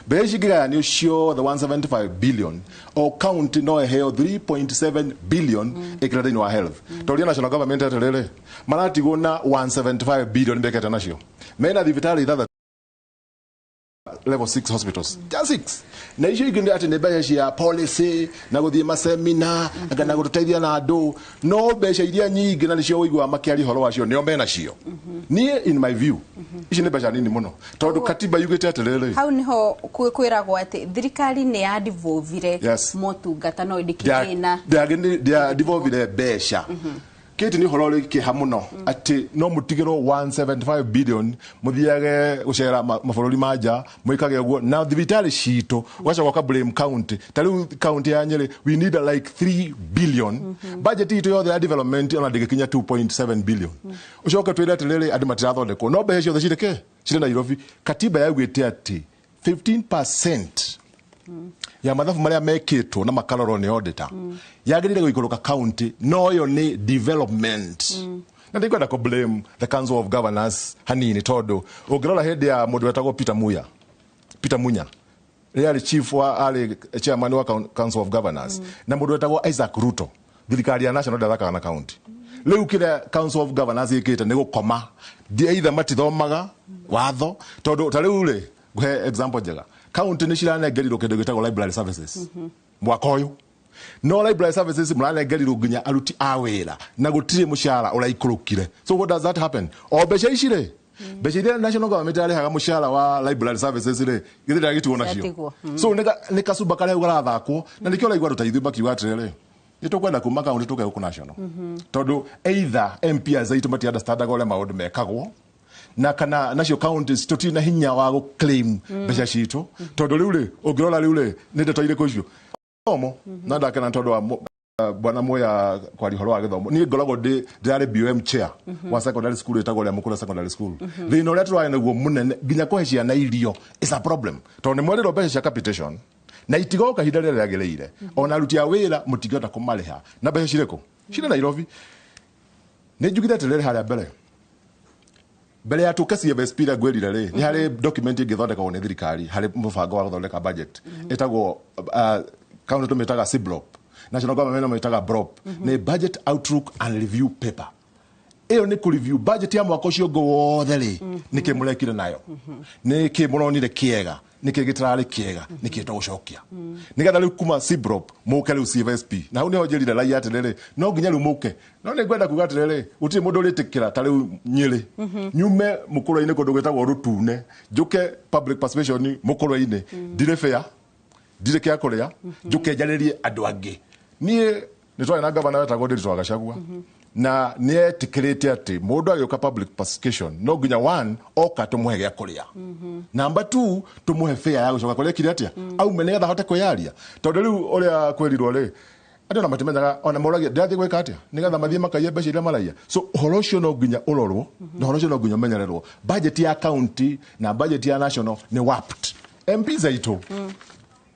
Mbeca ici ingĩgayanio ciothe, 175 billion, o county no ĩheo 3.7 billion ĩkĩra thĩinĩ wa health. Tondũ national government atĩrĩrĩ, maratigwo na 175 billion mekete nacio mena thibitarĩ ithathatũ, level 6 hospitals, just 6, na icio ingĩ nĩ atĩ nĩ mbeca cia policy na gũthiĩ masemina na gũtũteithia na andũ. No mbeca iria nyingĩ, na nĩcio ũiguaga makĩaria ũhoro wacio, nĩo menacio. Niĩ in my view, ici nĩ mbeca nini mũno, tondũ katiba yugĩte atĩrĩrĩ, Hau niho kwĩragwo atĩ thirikari nĩ ya devolvire motungata, no ĩndĩ kĩgĩna Ndĩa mbeca. Kĩti nĩ ũhoro ũrĩ kĩeha mũno atĩ no mũtigĩrwo 175 billion mũthiage gũcera mabũrũri ma nja, mwĩkage ũguo na thibitarĩ citũ. Ũgacoka ũka blame county. Ta rĩu county ya Nyĩrĩ, we need like 3 billion. Budget itũ yothe ya development ona ndĩgĩkinya 2.7 billion. Ũcoke twĩre atĩrĩrĩ, andũ matirathondekwo, no mbeca ciothe cirĩ kĩ? Cirĩ Nairobi. Katiba yaugĩte atĩ 15% ya mathabu marĩa mekĩtwo na makarorwo nĩ auditor yagĩrĩire gũikũrũka county, no yo nĩ development. Na ndĩkwenda kũ blame the Council of Governors hanini, tondũ ũngĩrora hĩndĩ ya mũndũ wetagwo Peter Muya, Peter Munya, rĩrĩa arĩ chief wa arĩ chairman wa Council of Governors, na mũndũ wetagwo Isaac Ruto, thirikari ya national ndathakaga na county. Rĩu kĩrĩa Council of Governors ĩkĩte nĩ gũkoma. Either matithomaga watho, tondũ ta rĩu rĩ, ngũhe example njega, county nĩ ciranengerirwo kĩndũ gĩtagwo library services mwaka ũyũ, no library services mũranengerirwo nginya aruti a wĩra na gũtirĩ mũcara ũraikũrũkire. So what does that happen? O mbeca ici rĩ, mbeca iria national government yarĩhaga mũcara wa library services rĩ, githĩ ndagĩtigwo nacio? Ciatigwo. So nĩ kacumba karĩa karathakwo, na nĩkĩo ũraigua andũ ta ithuĩ makiuga atĩrĩrĩ, Nĩ tũkwenda kuma kaunti tũke gũkũ national, tondũ either MPs aitũ mati understandaga ũrĩa maũndũ mekagwo, na kana nacio counties tũtirĩ na hinya wa gũ claim mbeca citũ. Tondũ rĩu rĩ, ũngĩrora rĩu rĩ, nĩ ndeto irĩkũ icio gĩthomo? Na ndakena nĩ tondũ wa bwana Moya kwaria ũhoro wa gĩthomo. Niĩ ngoragwo ndĩrarĩ BOM chair wa secondary school ĩtagwo ũrĩa Mũkũrwe Secondary School. Thĩna ũrĩa tũrarĩ naguo mũnene, nginya kũhe ciana irio is a problem, tondũ nĩ mwerĩrwo mbeca cia capitation na itigoka ihinda rĩrĩa rĩagĩrĩire. Ona aruti a wĩra mũtingĩhota kũmarĩha na mbeca cirĩkũ? Cirĩ Nairobi. Nĩ njugire atĩrĩrĩ, harĩa mbere mbere ya tũke CFSP rĩa ngwĩrire rĩ, nĩ harĩ document ĩngĩthondekagwo nĩ thirikari harĩ mũbango wa gũthondeka budget ĩtagwo, county tũmĩtaga CBROP, national government mĩtaga BROP. Nĩ budget outlook and review paper. Ĩyo nĩ kũ-review budget ya mwaka ũcio ũngĩ wothe rĩ, nĩkĩ mũrekire nayo, nĩkĩ mũronire kĩega, nĩkĩ gĩtararĩ kĩega, nĩkĩ tũgũcokia, nĩgetha rĩu kuma CBROP mũke rĩu CFSP. Na hau nĩho njĩrire raia atĩrĩrĩ, no nginya rĩu mũke. No nĩ ngwenda kuga atĩrĩrĩ, gũtirĩ mũndũ ũrĩtĩkĩra ta rĩu Nyĩrĩ nyume mũkũrwe-inĩ kũndũ gwĩtagwo Rũtune njũke public participation mũkũrwe-inĩ, ndirĩ fair, ndirĩ kĩa kũrĩa, njũke njarĩrie andũ angĩ. Niĩ nĩ twarĩ na gavana wetagwo Ndiritu wa Gachagua, na nĩ etĩkĩrĩte atĩ mũndũ agĩũka public participation no nginya, one, oka tũmũhe gĩa kũrĩa, number two, tũmũhe fare ya gũcoka kũrĩa ekire atĩa aume, nĩgetha ahote kwĩyaria. Tondũ rĩu ũrĩa kwĩrirwo rĩ, andũ ona matimenyaga, ona moragia ndĩrathiĩ gwĩka atĩa nĩgetha mathiĩ makaiye mbeca iria maraiya. So ũhoro ũcio no nginya ũrorwo, na ũhoro ũcio no nginya ũmenyererwo. Budget ya county na budget ya national nĩ warped. MPs aitũ,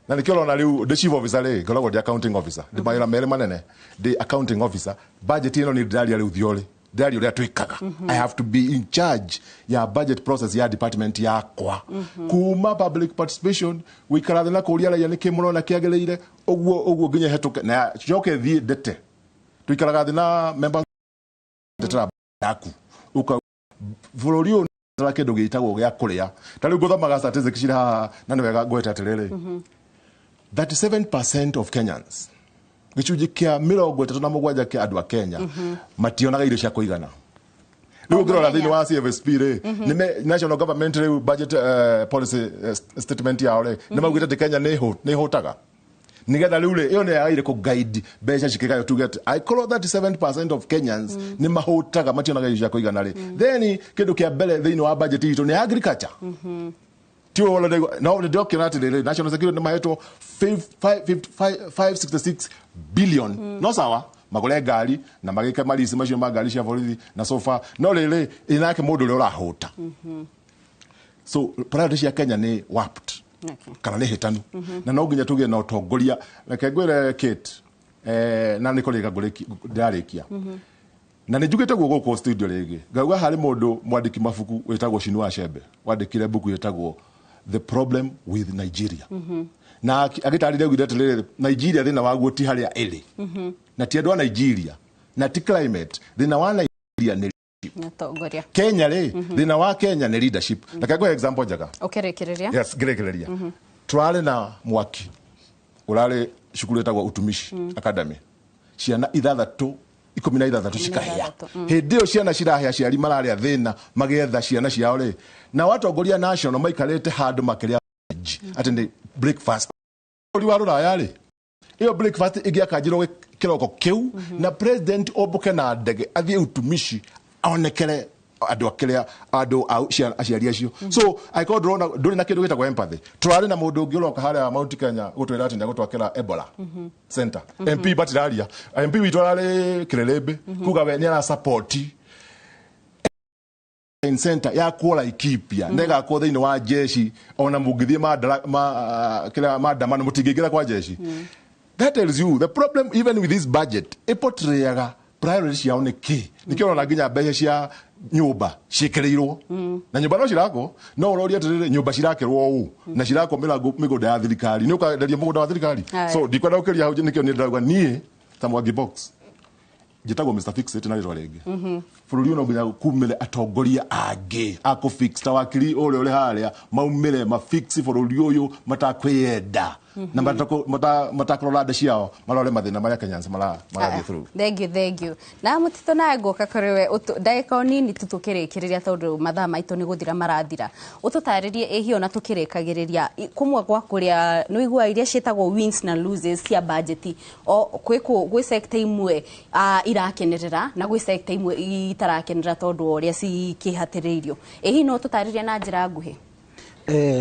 na nĩkĩo ũrona rĩu ndĩ chief officer rĩ, ngoragwo ndĩ accounting officer, ndĩ mawĩra merĩ manene, ndĩ accounting officer. Budget ĩno nĩ ndĩraria rĩu thiorĩ, ndĩraria ũrĩa twĩkaga. I have to be in charge ya budget process ya department yakwa, kuma public participation, gũikara thĩ na kũũria raia nĩkĩ mũrona kĩagĩrĩire, ũguo ũguo nginya hetũke na coke thiĩ ndete. Tũikaraga thĩ na members, ndetera yaku uka bũrũri ũyũ nĩ kĩndũ gĩtagwo gĩa kũrĩa. Ta rĩu ngũthomaga statistics cirĩ haha, na nĩ wega ngwete atĩrĩrĩ, 37% of Kenyans, gĩcunjĩ kĩa 37 kĩa andũ a Kenya, mationaga irio cia kũigana. Rĩu ũngĩrora thĩinĩ wa CFSP rĩ, nĩ national government rĩu budget policy statement yao rĩ, nĩ maugĩte atĩ Kenya nĩ ĩhũtaga. Nĩgetha rĩu rĩ, ĩyo nĩ yagĩrĩire kũ guide mbeca cikĩgaywo, tuge atĩ angĩkorwo 37% of Kenyans nĩ mahũtaga, mationaga irio cia kũigana rĩ, then kĩndũ kĩa mbere thĩinĩ wa budget itũ nĩ agriculture. Ti ũhoro no nĩ ndĩokĩona atĩrĩrĩ, national security nĩ mahetwo 566 billion. No sawa, magũre ngari na magĩke marisi macio ma ngari cia borithi na sofa, no rĩrĩ, ĩnake mũndũ ũrĩa ũrahũta. So priority cia Kenya nĩ warped kana nĩ hĩtanu, na no nginya tũgĩe na ũtongoria. Reke ngwĩre Kate, na nĩ kũrĩka ndĩrarĩkia, na nĩ njugĩte guo gũkũ studio rĩngĩ, ngauga harĩ mũndũ mwandĩki mabuku wĩtagwo Chinua Achebe wandĩkire mbuku ĩtagwo The Problem with Nigeria, na agĩtarĩria augire atĩrĩrĩ, Nigeria thĩna waguo ti harĩa ĩrĩ, na ti andũ a Nigeria, na ti climate. Thĩna wa Nigeria nĩ Atongoria. Kenya rĩ, thĩna wa Kenya nĩ leadership. Reke ngũhe example njega. Ũkĩrĩkĩrĩria. Yes, ngĩrĩkĩrĩria. Tũrarĩ na mwaki ũrarĩ cukuru ĩtagwo Utumishi Academy, ciana ithathatũ, 16 cikahĩa. 16. Hĩndĩ ĩyo ciana cirahĩa, aciari mararĩa thĩna magĩetha ciana ciao rĩ, na watongoria national maikarĩte handũ makĩrĩa atĩ nĩ breakfast. Bũrũri wa rũraya rĩ, ĩyo breakfast ĩngĩakanjirwo kĩroko kĩu na president ombũke na ndege athiĩ Utumishi onekere andũ akĩrĩa andũ aciari acio. So angĩkorwo ndũrona ndũrĩ na kĩndũ gĩtagwo empathy, tũrarĩ na mũndũ ũngĩ ũroka harĩa Mount Kenya gũtwĩra atĩ nĩegũtwakĩra Ebola center. MP batiraria, MP witũ ararĩ Kĩrĩrĩmbĩ kuga we nĩ arasupport center ya kwo Laikipia, negakwo thĩinĩ wa jeshi, ona mũngĩthiĩ ma kĩrĩa maandamano mũtingĩingĩra kwa jeshi. That tells you the problem. Even with this budget, ĩportrayaga priority ciao nĩ kĩ. Nĩkĩo ũrona nginya mbeca cia nyũmba ciĩkĩrĩirwo, na nyũmba no cirakwo, no ũroria atĩrĩrĩ, nyũmba cirakĩrwo ũũ na cirakwo mĩrango mĩgũnda ya thirikari, nĩ ũkanderia mũgũnda wa thirikari. Aye. So ndikwenda gũkĩria hau. Nĩkĩo niĩ ndĩrauga niĩ ta Mwangi Box njĩtagwo Mr Fix-It na rĩtwa rĩngĩ. Bũrũri ũyũ no nginya kumĩre atongoria angĩ a kũ fix ta wakiri ũrĩa ũrĩ harĩa, maumĩre mafix bũrũri ũyũ matakwĩyenda. Na matakũrora nda ciao, marore mathĩna marĩa Kenyans marathiĩ through. Thank you, thank you. Na mũtitũ nawe ngũka kũrĩ we ndagĩka o nini tu tũkĩrĩkĩrĩria, tondũ mathaa maitũ nĩ gũthira marathira. Ũtũtarĩrie ĩhi ona tũkĩrĩkagĩrĩria kũmwe gwa kũrĩa nĩ ũiguaga iria ciĩtagwo wins na loses cia budget, o gwĩ sector imwe irakenerera na gwĩ sector imwe itarakenerera tondũ wa ũrĩa cikĩhatĩrĩirio. Ĩhi no ũtũtarĩrie na njĩra nguhĩ?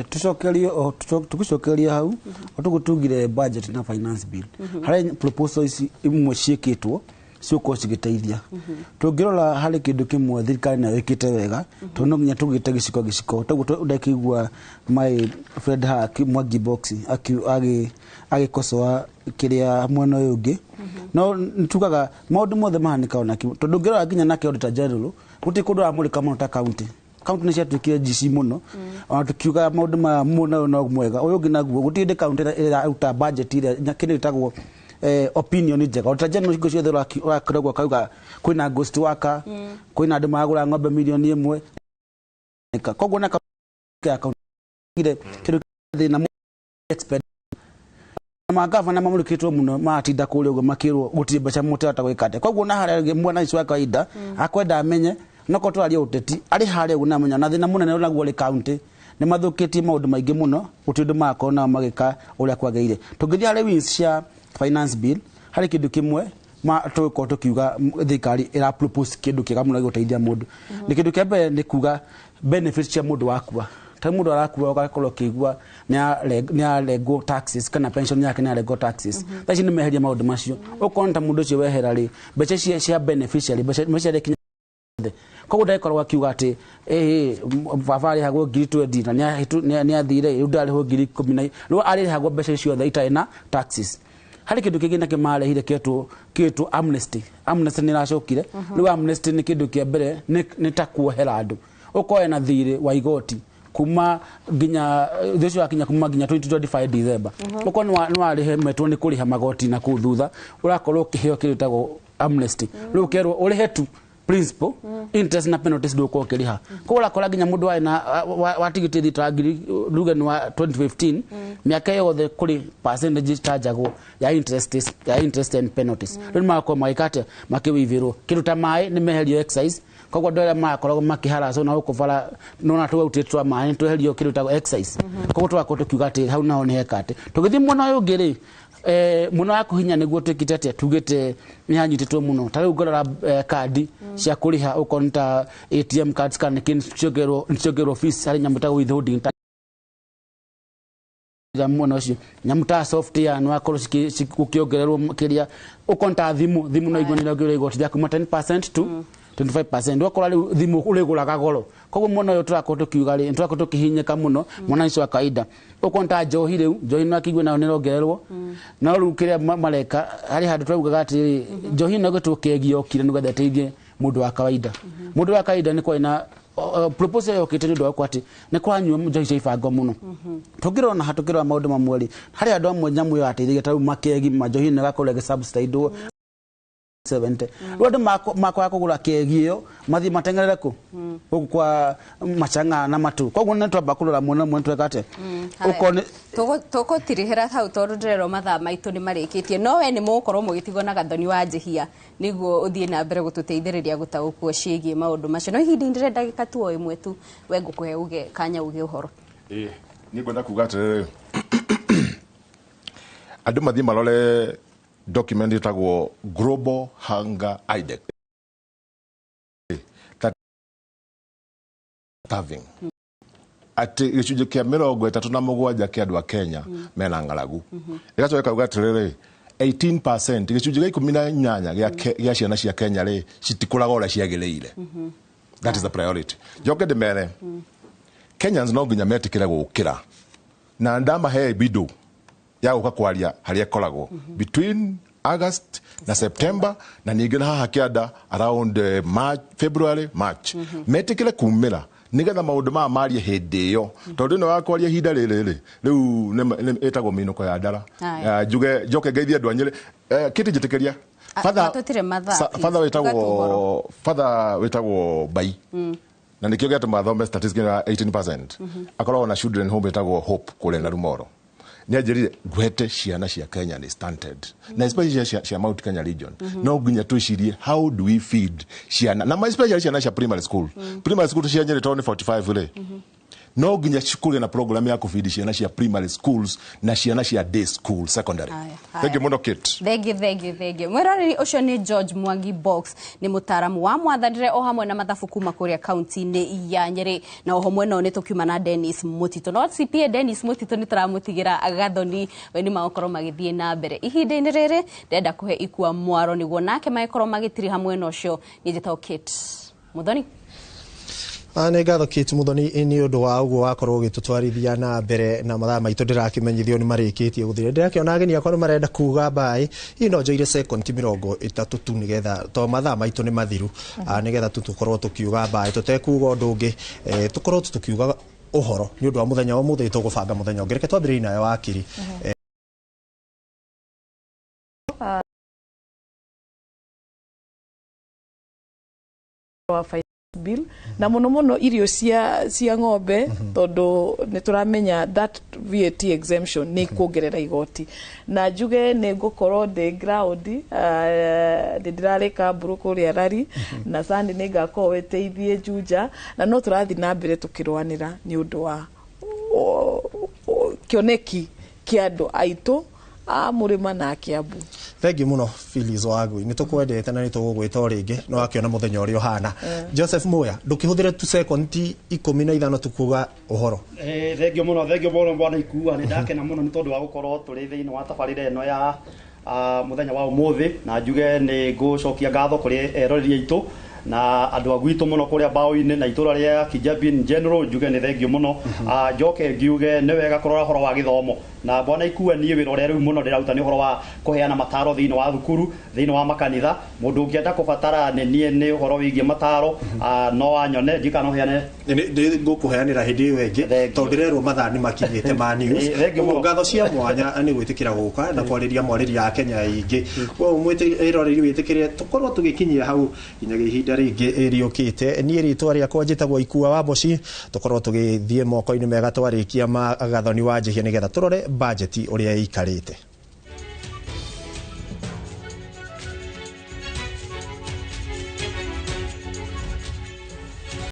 Tucokerie o tugicokeria hau o tugutugire budget na finance bill, harĩ proposal ici imwe ciĩkĩtwo ciũkorwo cigĩteithia. Tũngĩrora harĩ kĩndũ kĩmwe thirikari nayo ĩkĩte wega, tondũ no nginya tũgĩte gĩciko gĩciko, toguo ndakĩigua my friend haha Mwangi Box agĩkosoa kĩrĩa mwena ũyũ ũngĩ, no nĩtugaga maũndũ mothe mahanĩkaga ona kĩmwe, tondũ ũngĩrora nginya nake Auditor General gũtirĩ kũndũ aramũrĩka mũno ta county. County nĩ ciatuĩkire GC mũno, ona tukiuga maũndũ maya mũno ũyũ no mwega, ũyũ ũngĩ naguo gũtirĩ hĩndĩ county ĩraruta budget ĩrĩa kĩndũ gĩtagwo opinion njega. Auditor General hingo ciothe ũrakoragwo akauga kwĩna ghost worker, kwĩna andũ maragũra ng'ombe 1 million. Koguo na ya county kĩndũ thĩna expect magavana mamũrĩkĩtwo mũno, maratinda kũrĩa ũguo makĩrwo gũtirĩ mbeca mũtehota gwĩka atĩa. Koguo na harĩa mwananchi wa kawaida akwenda amenye nokorwo tũraria ũteti arĩ harĩa ũguo namenya, na thĩna mũnene naguo ũrĩ county nĩ mathũkĩtie maũndũ maingĩ mũno, gũtirĩ ũndũ marakorwo nao magĩka ũrĩa kwagĩrĩire. Tũngĩthiĩ harĩ wins cia finance bill, harĩ kĩndũ kĩmwe ma tũgũkorwo tũkiuga thirikari ĩra propose kĩndũ kĩega mũno gĩgũteithia mũndũ. Nĩ kĩndũ kĩa mbere nĩ kuga benefits cia mũndũ wakua, ta mũndũ arakua ũgakorwo ũkĩigua nĩ arengwo taxes kana pension yake nĩ arengwo taxes. Thaa ici nĩ meheria maũndũ macio, ũkona ta mũndũ ũcio wehera rĩ, mbeca cia beneficiary, mbeca mbeca ikinya othe. Koguo ndagĩkorwo akiuga atĩ baba arĩhagwo 20,000 na nĩ athire, rĩu ndarĩhwo 10,000, rĩu arĩhagwo mbeca ciothe itarĩ na taxes. Harĩ kĩndũ kĩngĩ nakĩo marehire kĩtwo amnesty. Amnesty nĩ ĩracokire. Rĩu amnesty nĩ kĩndũ kĩa mbere nĩ ta kuohera andũ ũkoya na thirĩ wa igoti kuma nginya thĩ ũcio wakinya kuma nginya 2025 December. Ũkorwo nĩ warĩhemetwo nĩ kũrĩha magoti na kũu thutha, ũrakorwo ũkĩheo kĩndũ gĩtagwo amnesty. Rĩu ũkerwo ũrĩhe tu principal, interest na penalties ndũgũkorwo ũkĩrĩha. Koguo ũrakora nginya mũndũ warĩ na watigĩtie thita wa ngiri ruge nĩ wa 2015, mĩaka yothe kũrĩ percentage itanjagwo ya interest and penalties. Rĩu nĩ magakorwo magĩka atĩa, makĩwĩivĩrwo. Kĩndũ ta maĩ nĩ meherio excise, koguo andũ arĩa marakoragwo makĩharacwo na gũkũ bara nona tũgauti twa maĩ nĩ tweherio kĩndũ gĩtagwo excise. Koguo tũgakorwo tũkiuga atĩ hau naho nĩ heka atĩ tũgĩthiĩ mwena ũyũ ũngĩ rĩ, mwena wa kũhinya nĩguo twĩkĩte atĩa, tugĩte nĩ hanyitĩtwo mũno. Ta rĩu ngorora kandi cia kũrĩha, ũkorwo nĩ ta ATM cards kana nĩkĩ, nĩciongererwo fees harĩ nyamũ ĩtagwo withholding tax mwena ũcio. Nyamũ ta software nĩ wakorwo gũkĩongererwo kĩrĩa, ũkorwo nĩ ta thimũ no igue nĩ irongererwo igoti rĩa kuma 10% to 25%. Wakora rĩu thimũ ũrĩgũraga goro. Koguo mwena ũyũ tũrakorwo tũkiuga rĩ, tũrakorwo tũkĩhinyĩka mũno mwananchi wa kawaida. Ũkorwo nĩ ta njohi, rĩu njohi no akĩigue nayo nĩ ĩrongererwo. No rĩu kĩrĩa mareka harĩ handũ twaugaga atĩrĩrĩ, njohi ĩno ĩgĩtwo kegi yokire nĩgetha ĩteithie mũndũ wa kawaida. Mũndũ wa kawaida nĩ kwarĩ na proposal yokĩte nĩ ũndũ wa gũkorwo atĩ nĩ kũranyua njohi cia ibango mũno. Tũngĩrora na tũkĩrora maũndũ mamwe rĩ, harĩ andũ amwe nyamũ ĩyo yateithagia, ta rĩu makegi ma njohi ĩno ĩgakorwo ĩgĩ subsidized 70. Rĩu andũ makwaga kũgũra kegi ĩyo mathiĩ mateng'erere kũ gũkũ kwa machang'a na matũ. Koguo nĩ twamba kũrora mwena ũmwe tweka atĩa. Ũkorwo nĩ Tũgũtirihĩra hau tondũ ndĩrerwo mathaa maitũ nĩ marĩkĩtie, no we nĩ mũgũkorwo mũgĩtigwo na Gathoni wa Njĩhia nĩguo ũthiĩ na mbere gũtũteithĩrĩria gũtaũkwo ciĩgiĩ maũndũ macio. No ihinda rĩrĩ ndagĩka tu o ĩmwe tu, we ngũkũhe uge kanya uge ũhoro. Ĩĩ, niĩ ngwenda kuga atĩrĩrĩ, andũ mathiĩ marore document ĩtagwo Global Hunger Index that starving, atĩ gĩcunjĩ kĩa 37 kĩa andũ a Kenya mena ng'aragu. Ĩgacoka ĩkauga atĩrĩrĩ, 18%, gĩcunjĩ gĩa 18 gĩa ciana cia Kenya rĩ, citikũraga ũrĩa ciagĩrĩire. That is the priority. Njoke ndĩmere Kenyans no nginya metĩkĩre gũkĩra na ndamahe bindo ya gũka kwaria harĩa ĩkoragwo between August na September, na ningĩ na haha kĩanda around March, February, March, metĩkĩre kumĩra nigetha maũndũ maya marie hĩndĩ ĩyo, tondũ ĩno ya kwaria ihinda rĩrĩ rĩ, rĩu ĩtagwo mĩinũko ya ndara. Aya. Njuge njoke ngeithie andũ a Nyĩrĩ. Kĩti njĩtĩkĩria. Tũtirĩ mathaa, please. Father Uga tu ũhoro. wĩtagwo Bai, na nĩkĩo gĩatũma thome statistics ya 18%, akoragwo na children home ĩtagwo Hope kũrĩa Narumoro. Nĩ anjĩrire ngwete ciana cia Kenya nĩ stunted, na especially cia Mount Kenya region. No nginya twĩcirie how do we feed ciana, na especially ciana cia primary school. Primary school cia Nyeri tondũ nĩ 45 rĩ, no nginya kũgĩe na program ya kũbidi ciana cia primary schools na ciana cia day school, secondary. Haya. Thank you mũno, Kate. Thengi, thengi, thengi, mwĩroreri. Ũcio nĩ George Mwangi Box, nĩ mũtaaramu wa mwathanĩre o hamwe na mathabu kuma kũrĩa kaunti-inĩ ya Nyĩrĩ. Na oho mwena ũyũ nĩ tũkiuma na Dennis Mũtitũ, no CPA Dennis Mũtitũ nĩ tũramũtigĩra gathoni we nĩ magũkorwo magĩthiĩ na mbere. Ihinda-inĩ rĩrĩ ndĩrenda kũhe ikua mwaro nĩguo nake magĩkorwo magĩtiriha mwena ũcio. Niĩ njĩtagwo Kate Muthoni. Nĩ ngatho, Kate Muthoni, nĩ ũndũ wa ũguo wakorwo ũgĩtũtwarithia na mbere. Na mathaa maitũ ndĩrakĩmenyithio nĩ marĩkĩtie gũthira. Ndĩrakĩona ageni akwa nĩ marenda kuga mbaĩ. Hihi no njoire sekondi 30 tu, nĩgetha to mathaa maitũ nĩ mathiru, nĩgetha tu tũkorwo tũkiuga mbaĩ tũtekuga ũndũ ũngĩ, tũkorwo tu tũkiuga ũhoro nĩ ũndũ wa mũthenya wa ũmũthĩ, tũgũbanga mũthenya ũngĩ. Reke twambĩrĩrie nawe, wakiri. Wa finance bill na muno muno irio cia ng'ombe, tondu nĩ tũramenya that VAT exemption nĩ kuongerera igoti. Na njuge nĩ ngũkorwo ndĩ ground, ndĩ ndĩrarĩka mbũrũ kũrĩa rari na Sunday nĩ ngakorwo wĩteithie Juja, na no tũrathiĩ na mbere tũkĩrũanĩra nĩ ũndũ wa kĩoneki kĩa andũ aitũ a mũrĩma na a Kiambu. Thengiũ mũno, Phyllis Wangui, nĩ tũkwendete na nĩ tũgũgwĩta o rĩngĩ. Nĩ wakĩona mũthenya ũrĩa ũhana. Joseph Muya, ndũkĩhũthĩre tu sekondi 15 tukuga ũhoro. Thengio mũno, thengio mũno, bwana Ikua. Nĩ ndakena mũno nĩ tondũ wa gũkorwo tũrĩ thĩinĩ wa tabarĩra ĩno ya mũthenya wa ũmũthĩ, na njuge nĩ ngũcokia ngatho kũrĩ eroreri aitũ na andũ a gwitũ mũno kũrĩa mbaũ-inĩ na itũra rĩa Kijabi in general. Njuge nĩ thengio mũno. Njoke ngiuge nĩ wega kũrora ũhoro wa gĩthomo. Na bwana Ikua, niĩ wĩra ũrĩa rĩu mũno ndĩraruta nĩ ũhoro wa kũheana mataro thĩinĩ wa thukuru, thĩinĩ wa makanitha. Mũndũ ũngĩenda kũbatara nĩ niĩ nĩ ũhoro wĩgiĩ mataro, no anyone ndika no heane. Nĩ ngũkũheanĩra hĩndĩ ĩyo ĩngĩ, tondũ ndĩrerwo mathaa nĩ makinyĩte ma news. Thengiũ mũno. Ũguo ngatho cia mwanya nĩ gwĩtĩkĩra gũka na kwarĩria mwarĩria a Kenya aingĩ. Koguo mwĩroreri wĩtĩkĩre tũkorwo tũgĩkinyia hau nginyagia ihinda rĩngĩ rĩũkĩte. Niĩ rĩtwa rĩakwa njĩtagwo Ikua wa Mboci. Tũkorwo tũgĩthiĩ moko-inĩ mega twarĩkia ma Gathoni wa Njihia, nĩgetha tũrore bajeti ũrĩa ĩikarĩte.